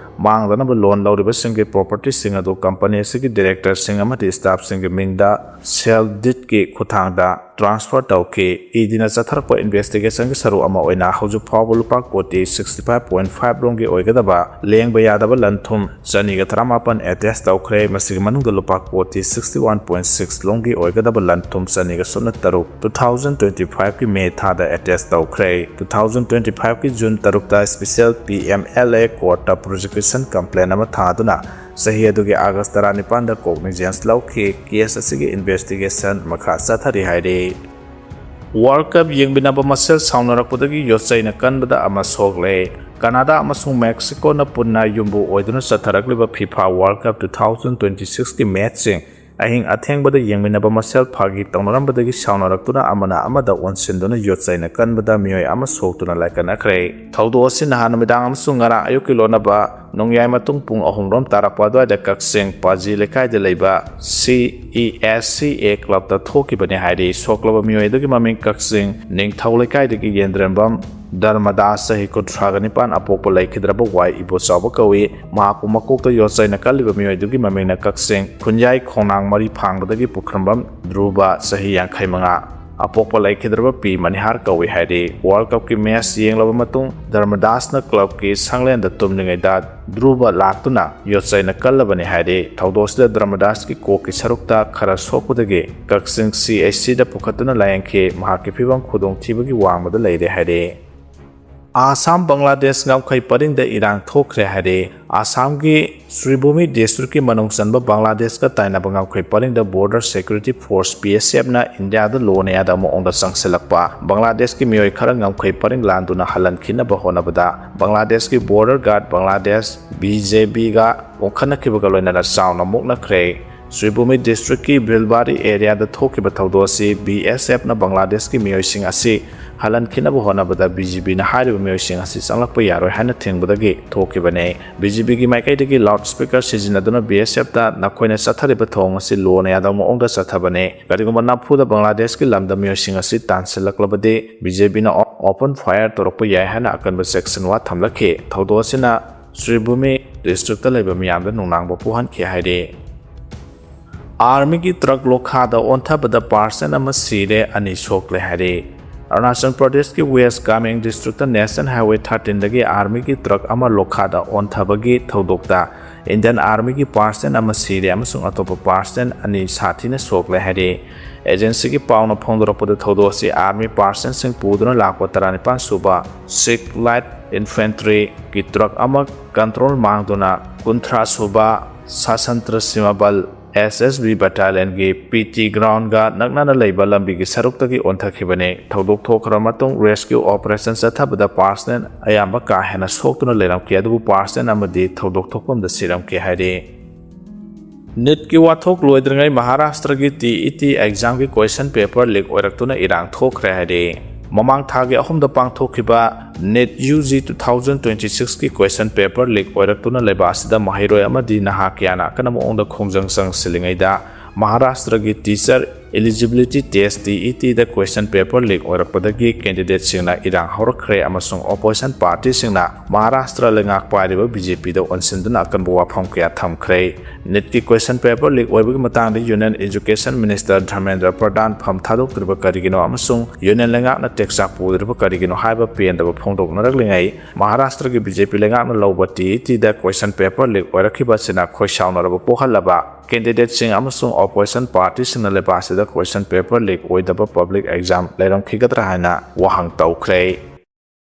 ꯃꯥꯡꯗꯅꯕ loan ꯂꯧꯔꯤꯕꯁꯤꯡꯒꯤ ꯄ꯭ꯔꯣꯄꯔꯇꯤꯁꯤꯡ ꯑꯗꯨ ꯀꯝꯄꯅꯤ ꯑꯁꯤꯒꯤ ꯗꯤꯔꯦꯛꯇꯔꯁꯤꯡ ꯑꯃꯗꯤ ꯁ꯭ꯇꯥꯐꯁꯤꯡꯒꯤ ꯃꯤꯡꯗ ꯁꯦꯜ ꯗꯤꯗꯀꯤ ꯈꯨꯠꯊꯥꯡꯗ ꯇ꯭ꯔꯥꯟꯁꯐꯔ ꯇꯧꯈꯤ꯫ ꯏ ꯗꯤꯅ ꯆꯠꯊꯔꯛꯄ ꯏꯟꯚꯦꯁꯇꯤꯒꯦꯁꯟꯒꯤ ꯁꯔꯨꯛ ꯑꯃ ꯑꯣꯏꯅ ꯍꯧꯖꯤꯛ ꯐꯥꯎꯕ ꯂꯨꯄꯥ ꯀꯣꯇꯤ sixty five point five ꯔꯣꯝꯒꯤ ꯑꯣꯏꯒꯗꯕ ꯂꯦꯡꯕ ꯌꯥꯗꯕ ꯂꯟ ꯊꯨꯝ ꯆꯅꯤꯒ ꯇꯔꯥꯃꯥꯄꯟ ꯑꯦꯇꯦꯁ ꯇꯧꯈ꯭ꯔꯦ꯫ ꯃꯁꯤꯒꯤ ꯃꯅꯨꯡꯗ ꯂꯨꯄꯥ ꯀꯣꯇꯤ sixty one point six ꯂꯣꯝꯒꯤ ꯑꯣꯏꯒꯗꯕ ꯂꯟ ꯊꯨꯝ ꯆꯅꯤꯒ ꯁꯨꯞꯅ ꯇꯔꯨꯛ two thousand twenty fiveꯀꯤ ꯃꯦ ꯊꯥꯗ ꯑꯦꯇꯦꯁ ꯇꯧꯈ꯭ꯔꯦ꯫ Two thousand twenty fiveꯀꯤ ꯖꯨꯟ ꯇꯔꯨꯛꯇ special P M L A courtꯇ prosecution complaint ꯑꯃ ꯊꯥꯗꯨꯅ ꯆꯍꯤ ꯑꯗꯨꯒꯤ ꯑꯥꯒꯁ ꯇꯔꯥꯅꯤꯄꯥꯟꯗ cognizance ꯂꯧꯈꯤ꯫ ꯀꯦꯁ ꯑꯁꯤꯒꯤ ꯏꯟꯚꯦꯁꯇꯤꯒꯦꯁꯟ ꯃꯈꯥ ꯆꯠꯊꯔꯤ ꯍꯥꯏꯔꯤ꯫ World Cup ꯌꯦꯡꯃꯤꯟꯅꯕ ꯃꯁꯦꯜ ꯁꯥꯎꯅꯔꯛꯄꯗꯒꯤ ꯌꯣꯠꯆꯩꯅ ꯀꯟꯕꯗ ꯑꯃ ꯁꯣꯛꯂꯦ꯫ ꯀꯅꯥꯗꯥ ꯑꯃꯁꯨꯡ ꯃꯦꯛꯁꯤꯀꯣꯅ ꯄꯨꯟꯅ ꯌꯨꯝꯕꯨ ꯑꯣꯏꯗꯨꯅ ꯆꯠꯊꯔꯛꯂꯤꯕ FIFA World Cup two thousand twenty six ꯀꯤ ꯃꯦꯠꯁꯁꯤꯡ ꯑꯍꯤꯡ ꯑꯊꯦꯡꯕꯗ ꯌꯦꯡꯃꯤꯟꯅꯕ ꯃꯁꯦꯜ ꯐꯥꯒꯤ ꯇꯧꯅꯔꯝꯕꯗꯒꯤ ꯁꯥꯎꯅꯔꯛꯇꯨꯅ ꯑꯃꯅ ꯑꯃꯗ ꯑꯣꯟꯁꯤꯟꯗꯨꯅ ꯌꯣꯠꯆꯩꯅ ꯀꯟꯕꯗ ꯃꯤꯑꯣꯏ ꯑꯃ ꯁꯣꯛꯇꯨꯅ ꯂꯥꯏꯀꯠꯅꯈ꯭ꯔꯦ꯫ ꯊꯧꯗꯣꯛ ꯑꯁꯤ ꯅꯍꯥꯟ ꯅꯨꯃꯤꯗꯥꯡ ꯑꯃꯁꯨꯡ ꯉꯔꯥꯡ ꯑꯌꯨꯛꯀꯤ ꯂꯣꯟꯅꯕ ꯅꯣꯡꯌꯥꯏ ꯃꯇꯨꯡ ꯄꯨꯡ ꯑꯍꯨꯝ ꯔꯣꯝ ꯇꯥꯔꯛꯄ ꯑꯗꯨꯋꯥꯏꯗ ꯀꯛꯆꯤꯡ ꯄꯥꯖꯤ ꯂꯩꯀꯥꯏꯗ ꯂꯩꯕ C E S C A club ꯇ ꯊꯣꯛꯈꯤꯕꯅꯤ ꯍꯥꯏꯔꯤ꯫ ꯁꯣꯛꯂꯕ ꯃꯤꯑꯣꯏ ꯑꯗꯨꯒꯤ ꯃꯃꯤꯡ ꯀꯛꯆꯤꯡ ꯅꯤꯡꯊꯧ ꯂꯩꯀꯥꯏꯗꯒꯤ ꯌꯦꯟꯗ꯭ꯔꯦꯝꯕꯝ ꯙꯔꯃꯗꯥꯁ, ꯆꯍꯤ ꯀꯨꯟꯊ꯭ꯔꯥꯒ ꯅꯤꯄꯥꯟ, ꯑꯄꯣꯛꯄ ꯂꯩꯈꯤꯗ꯭ꯔꯕ ꯋꯥꯏ ꯏꯕꯣꯆꯥꯎꯕ ꯀꯧꯏ꯫ ꯃꯍꯥꯛꯄꯨ ꯃꯀꯣꯛꯇ ꯌꯣꯠꯆꯩꯅ ꯀꯜꯂꯤꯕ ꯃꯤꯑꯣꯏ ꯑꯗꯨꯒꯤ ꯃꯃꯤꯡꯅ ꯀꯛꯆꯤꯡ ꯈꯨꯟꯌꯥꯏ ꯈꯣꯡꯅꯥꯡ ꯃꯔꯤ ꯐꯥꯡꯕꯗꯒꯤ ꯄꯨꯈ꯭ꯔꯝꯕꯝ ꯙ꯭ꯔꯨꯕ, ꯆꯍꯤ ꯌꯥꯡꯈꯩ ꯃꯉꯥ, ꯑꯄꯣꯛꯄ ꯂꯩꯈꯤꯗ꯭ꯔꯕ ꯄꯤ ꯃꯅꯤꯍꯥꯔ ꯀꯧꯏ ꯍꯥꯏꯔꯤ꯫ World Cup ꯀꯤ ꯃꯦꯠꯁ ꯌꯦꯡꯂꯕ ꯃꯇꯨꯡ ꯙꯔꯃꯗꯥꯁꯅ club ꯀꯤ ꯁꯪꯂꯦꯟꯗ ꯇꯨꯝꯂꯤꯉꯩꯗ ꯙ꯭ꯔꯨꯕ ꯂꯥꯛꯇꯨꯅ ꯌꯣꯠꯆꯩꯅ ꯀꯜꯂꯕꯅꯤ ꯍꯥꯏꯔꯤ꯫ ꯊꯧꯗꯣꯛ ꯑꯁꯤꯗ ꯙꯔꯃꯗꯥꯁꯀꯤ ꯀꯣꯛꯀꯤ ꯁꯔꯨꯛꯇ ꯈꯔ ꯁꯣꯛꯄꯗꯒꯤ ꯀꯛꯆꯤꯡ C H C ꯗ ꯄꯨꯈꯠꯇꯨꯅ ꯂꯥꯌꯦꯡꯈꯤ꯫ ꯃꯍꯥꯛꯀꯤ ꯐꯤꯕꯝ ꯈꯨꯗꯣꯡꯊꯤꯕꯒꯤ ꯋꯥꯡꯃꯗ ꯂꯩꯔꯦ ꯍꯥꯏꯔꯤ꯫ ꯑꯥꯁꯥꯝ ꯕꯪꯒ꯭ꯂꯥꯗꯦꯁ ꯉꯝꯈꯩ ꯄꯔꯤꯡꯗ ꯏꯔꯥꯡ ꯊꯣꯛꯈ꯭ꯔꯦ ꯍꯥꯏꯔꯤ꯫ ꯑꯥꯁꯥꯝꯒꯤ ꯁ꯭ꯔꯤꯚꯨꯃꯤ district ꯀꯤ ꯃꯅꯨꯡ ꯆꯟꯕ ꯕꯪꯒ꯭ꯂꯥꯗꯦꯁꯀ ꯇꯥꯏꯅꯕ ꯉꯝꯈꯩ ꯄꯔꯤꯡꯗ Border Security Force, B S F ꯅ ꯏꯟꯗꯤꯌꯥꯗ ꯂꯣꯅ ꯌꯥꯗꯕ ꯃꯑꯣꯡꯗ ꯆꯪꯁꯤꯜꯂꯛꯄ꯫ ꯕꯪꯒ꯭ꯂꯥꯗꯦꯁꯀꯤ ꯃꯤꯑꯣꯏ ꯈꯔ ꯉꯝꯈꯩ ꯄꯔꯤꯡ ꯂꯥꯟꯗꯨꯅ ꯍꯜꯍꯟꯈꯤꯅꯕ ꯍꯣꯠꯅꯕꯗ ꯕꯪꯒ꯭ꯂꯥꯗꯦꯁꯀꯤ border guard Bangladesh B J B ꯒ ꯑꯣꯟꯈꯠꯅꯈꯤꯕꯒ ꯂꯣꯏꯅꯅ ꯆꯥꯎꯅ ꯃꯨꯛꯅꯈ꯭ꯔꯦ꯫ ꯁ꯭ꯔꯤꯚꯨꯃꯤ district ꯀꯤ ꯚꯤꯜꯕꯥꯔꯤ area ꯗ ꯊꯣꯛꯈꯤꯕ ꯊꯧꯗꯣꯛ ꯑꯁꯤ B S F ꯅ ꯕꯪꯒ꯭ꯂꯥꯗꯦꯁꯀꯤ ꯃꯤꯑꯣꯏꯁꯤꯡ ꯑꯁꯤ ꯍꯜꯍꯟꯈꯤꯅꯕ ꯍꯣꯠꯅꯕꯗ B G B ꯅ ꯍꯥꯏꯔꯤꯕ ꯃꯤꯑꯣꯏꯁꯤꯡ ꯑꯁꯤ ꯆꯪꯂꯛꯄ ꯌꯥꯔꯣꯏ ꯍꯥꯏꯅ ꯊꯤꯡꯕꯗꯒꯤ ꯊꯣꯛꯈꯤꯕꯅꯤ꯫ B G B ꯒꯤ ꯃꯥꯏꯀꯩꯗꯒꯤ loudspeaker ꯁꯤꯖꯤꯟꯅꯗꯨꯅ B S F ꯇ ꯅꯈꯣꯏꯅ ꯆꯠꯊꯔꯤꯕ ꯊꯧꯑꯣꯡ ꯑꯁꯤ ꯂꯣꯅ ꯌꯥꯗꯕ ꯃꯑꯣꯡꯗ ꯆꯠꯊꯕꯅꯤ꯫ ꯀꯔꯤꯒꯨꯝꯕ ꯅꯝꯐꯨꯗ ꯕꯪꯒ꯭ꯂꯥꯗꯦꯁꯀꯤ ꯂꯝꯗ ꯃꯤꯑꯣꯏꯁꯤꯡ ꯑꯁꯤ ꯇꯥꯟꯁꯤꯜꯂꯛꯂꯕꯗꯤ B J B ꯅ open fire ꯇꯧꯔꯛꯄ ꯌꯥꯏ ꯍꯥꯏꯅ ꯑꯀꯟꯕ ꯆꯦꯛꯁꯤꯟꯋꯥ ꯊꯝꯂꯛꯈꯤ꯫ ꯊꯧꯗꯣꯛ ꯑꯁꯤꯅ ꯁ꯭ꯔꯤꯚꯨꯃꯤ district ꯇ ꯂꯩꯕ ꯃꯤꯌꯥꯝꯗ ꯅꯨꯡꯅꯥꯡꯕ ꯄꯣꯛꯍꯟꯈꯤ ꯍꯥꯏꯔꯤ꯫ Army ꯒꯤ truck ꯂꯣꯈꯥꯗ ꯑꯣꯟꯊꯕꯗ person ꯑꯃ ꯁꯤꯔꯦ, ꯑꯅꯤ ꯁꯣꯛꯂꯦ ꯍꯥꯏꯔꯤ꯫ ꯑꯔꯨꯅꯥꯆꯜ ꯄ꯭ꯔꯗꯦꯁꯀꯤ West Kameng district ꯇ National Highway thirteen ꯗꯒꯤ Army ꯒꯤ truck ꯑꯃ ꯂꯣꯈꯥꯗ ꯑꯣꯟꯊꯕꯒꯤ ꯊꯧꯗꯣꯛꯇ Indian Army ꯒꯤ person ꯑꯃ ꯁꯤꯔꯦ ꯑꯃꯁꯨꯡ ꯑꯇꯣꯞꯄ person ꯑꯅꯤ ꯁꯥꯊꯤꯅ ꯁꯣꯛꯂꯦ ꯍꯥꯏꯔꯤ꯫ Agency ꯒꯤ ꯄꯥꯎꯅ ꯐꯣꯡꯗꯣꯔꯛꯄꯗ ꯊꯧꯗꯣꯛ ꯑꯁꯤ Army person ꯁꯤꯡ ꯄꯨꯗꯨꯅ ꯂꯥꯛꯄ ꯇꯔꯥꯅꯤꯄꯥꯟ ꯁꯨꯕ Sikh Light Infantry ꯒꯤ truck ꯑꯃ control ꯃꯥꯡꯗꯨꯅ ꯀꯨꯟꯊ꯭ꯔꯥ ꯁꯨꯕ Sasantra Simabal S S B battalionꯒꯤ P T groundꯒ ꯅꯛꯅꯅ ꯂꯩꯕ ꯂꯝꯕꯤꯒꯤ ꯁꯔꯨꯛꯇꯒꯤ ꯑꯣꯟꯊꯈꯤꯕꯅꯤ꯫ ꯊꯧꯗꯣꯛ ꯊꯣꯛꯈ꯭ꯔꯕ ꯃꯇꯨꯡ rescue operation ꯆꯠꯊꯕꯗ personnel ꯑꯌꯥꯝꯕ ꯀꯥ ꯍꯦꯟꯅ ꯁꯣꯛꯇꯨꯅ ꯂꯩꯔꯝꯈꯤ, ꯑꯗꯨꯕꯨ personnel ꯑꯃꯗꯤ ꯊꯧꯗꯣꯛ ꯊꯣꯛꯐꯝꯗ ꯁꯤꯔꯝꯈꯤ ꯍꯥꯏꯔꯤ꯫ NEETꯀꯤ ꯋꯥꯊꯣꯛ ꯂꯣꯏꯗ꯭ꯔꯤꯉꯩ ꯃꯍꯥꯔꯥꯁꯇ꯭ꯔꯒꯤ T E T examꯒꯤ question paper leak ꯑꯣꯏꯔꯛꯇꯨꯅ ꯏꯔꯥꯡ ꯊꯣꯛꯈ꯭ꯔꯦ ꯍꯥꯏꯔꯤ꯫ ꯃꯃꯥꯡ ꯊꯥꯒꯤ ꯑꯍꯨꯝꯗ ꯄꯥꯡꯊꯣꯛꯈꯤꯕ NEET U G two thousand twenty sixꯀꯤ question paper leak ꯑꯣꯏꯔꯛꯇꯨꯅ ꯂꯩꯕꯥꯛ ꯑꯁꯤꯗ ꯃꯍꯩꯔꯣꯏ ꯑꯃꯗꯤ ꯅꯍꯥ ꯀꯌꯥꯅ ꯑꯀꯟꯕ ꯃꯑꯣꯡꯗ ꯈꯣꯡꯖꯪ ꯆꯪꯁꯤꯜꯂꯤꯉꯩꯗ ꯃꯍꯥꯔꯥꯁꯇ꯭ꯔꯒꯤ teacher eligibility test T E Tꯗ question paper leak ꯑꯣꯏꯔꯛꯄꯗꯒꯤ candidateꯁꯤꯡꯅ ꯏꯔꯥꯡ ꯍꯧꯔꯛꯈ꯭ꯔꯦ ꯑꯃꯁꯨꯡ opposition partyꯁꯤꯡꯅ ꯃꯍꯥꯔꯥꯁꯇ꯭ꯔ ꯂꯩꯉꯥꯛ ꯄꯥꯏꯔꯤꯕ BJPꯗ ꯑꯣꯟꯁꯤꯟꯗꯨꯅ ꯑꯀꯟꯕ ꯋꯥꯐꯝ ꯀꯌꯥ ꯊꯝꯈ꯭ꯔꯦ꯫ NEETꯀꯤ question paper leak ꯑꯣꯏꯕꯒꯤ ꯃꯇꯥꯡꯗ Union Education Minister ꯙꯔꯃꯦꯟꯗ꯭ꯔ ꯄ꯭ꯔꯙꯥꯟ ꯐꯝ ꯊꯥꯗꯣꯛꯇ꯭ꯔꯤꯕ ꯀꯔꯤꯒꯤꯅꯣ ꯑꯃꯁꯨꯡ Union ꯂꯩꯉꯥꯛꯅ ꯇꯦꯛꯆꯥꯛ ꯄꯨꯗ꯭ꯔꯤꯕ ꯀꯔꯤꯒꯤꯅꯣ ꯍꯥꯏꯕ ꯄꯦꯟꯗꯕ ꯐꯣꯡꯗꯣꯛꯅꯔꯛꯂꯤꯉꯩ, ꯃꯍꯥꯔꯥꯁꯇ꯭ꯔꯒꯤ BJP ꯂꯩꯉꯥꯛꯅ ꯂꯧꯕ T E Tꯗ question paper leak ꯑꯣꯏꯔꯛꯈꯤꯕ ꯑꯁꯤꯅ ꯈꯣꯏ ꯁꯥꯎꯅꯔꯕ ꯄꯣꯛꯍꯜꯂꯕ candidateꯁꯤꯡ ꯑꯃꯁꯨꯡ opposition partyꯁꯤꯡꯅ ꯂꯩꯕꯥꯛ ꯑꯁꯤꯗ question paper leak ꯑꯣꯏꯗꯕ public exam ꯂꯩꯔꯝꯈꯤꯒꯗ꯭ꯔꯥ ꯍꯥꯏꯅ ꯋꯥꯍꯪ ꯇꯧꯈ꯭ꯔꯦ꯫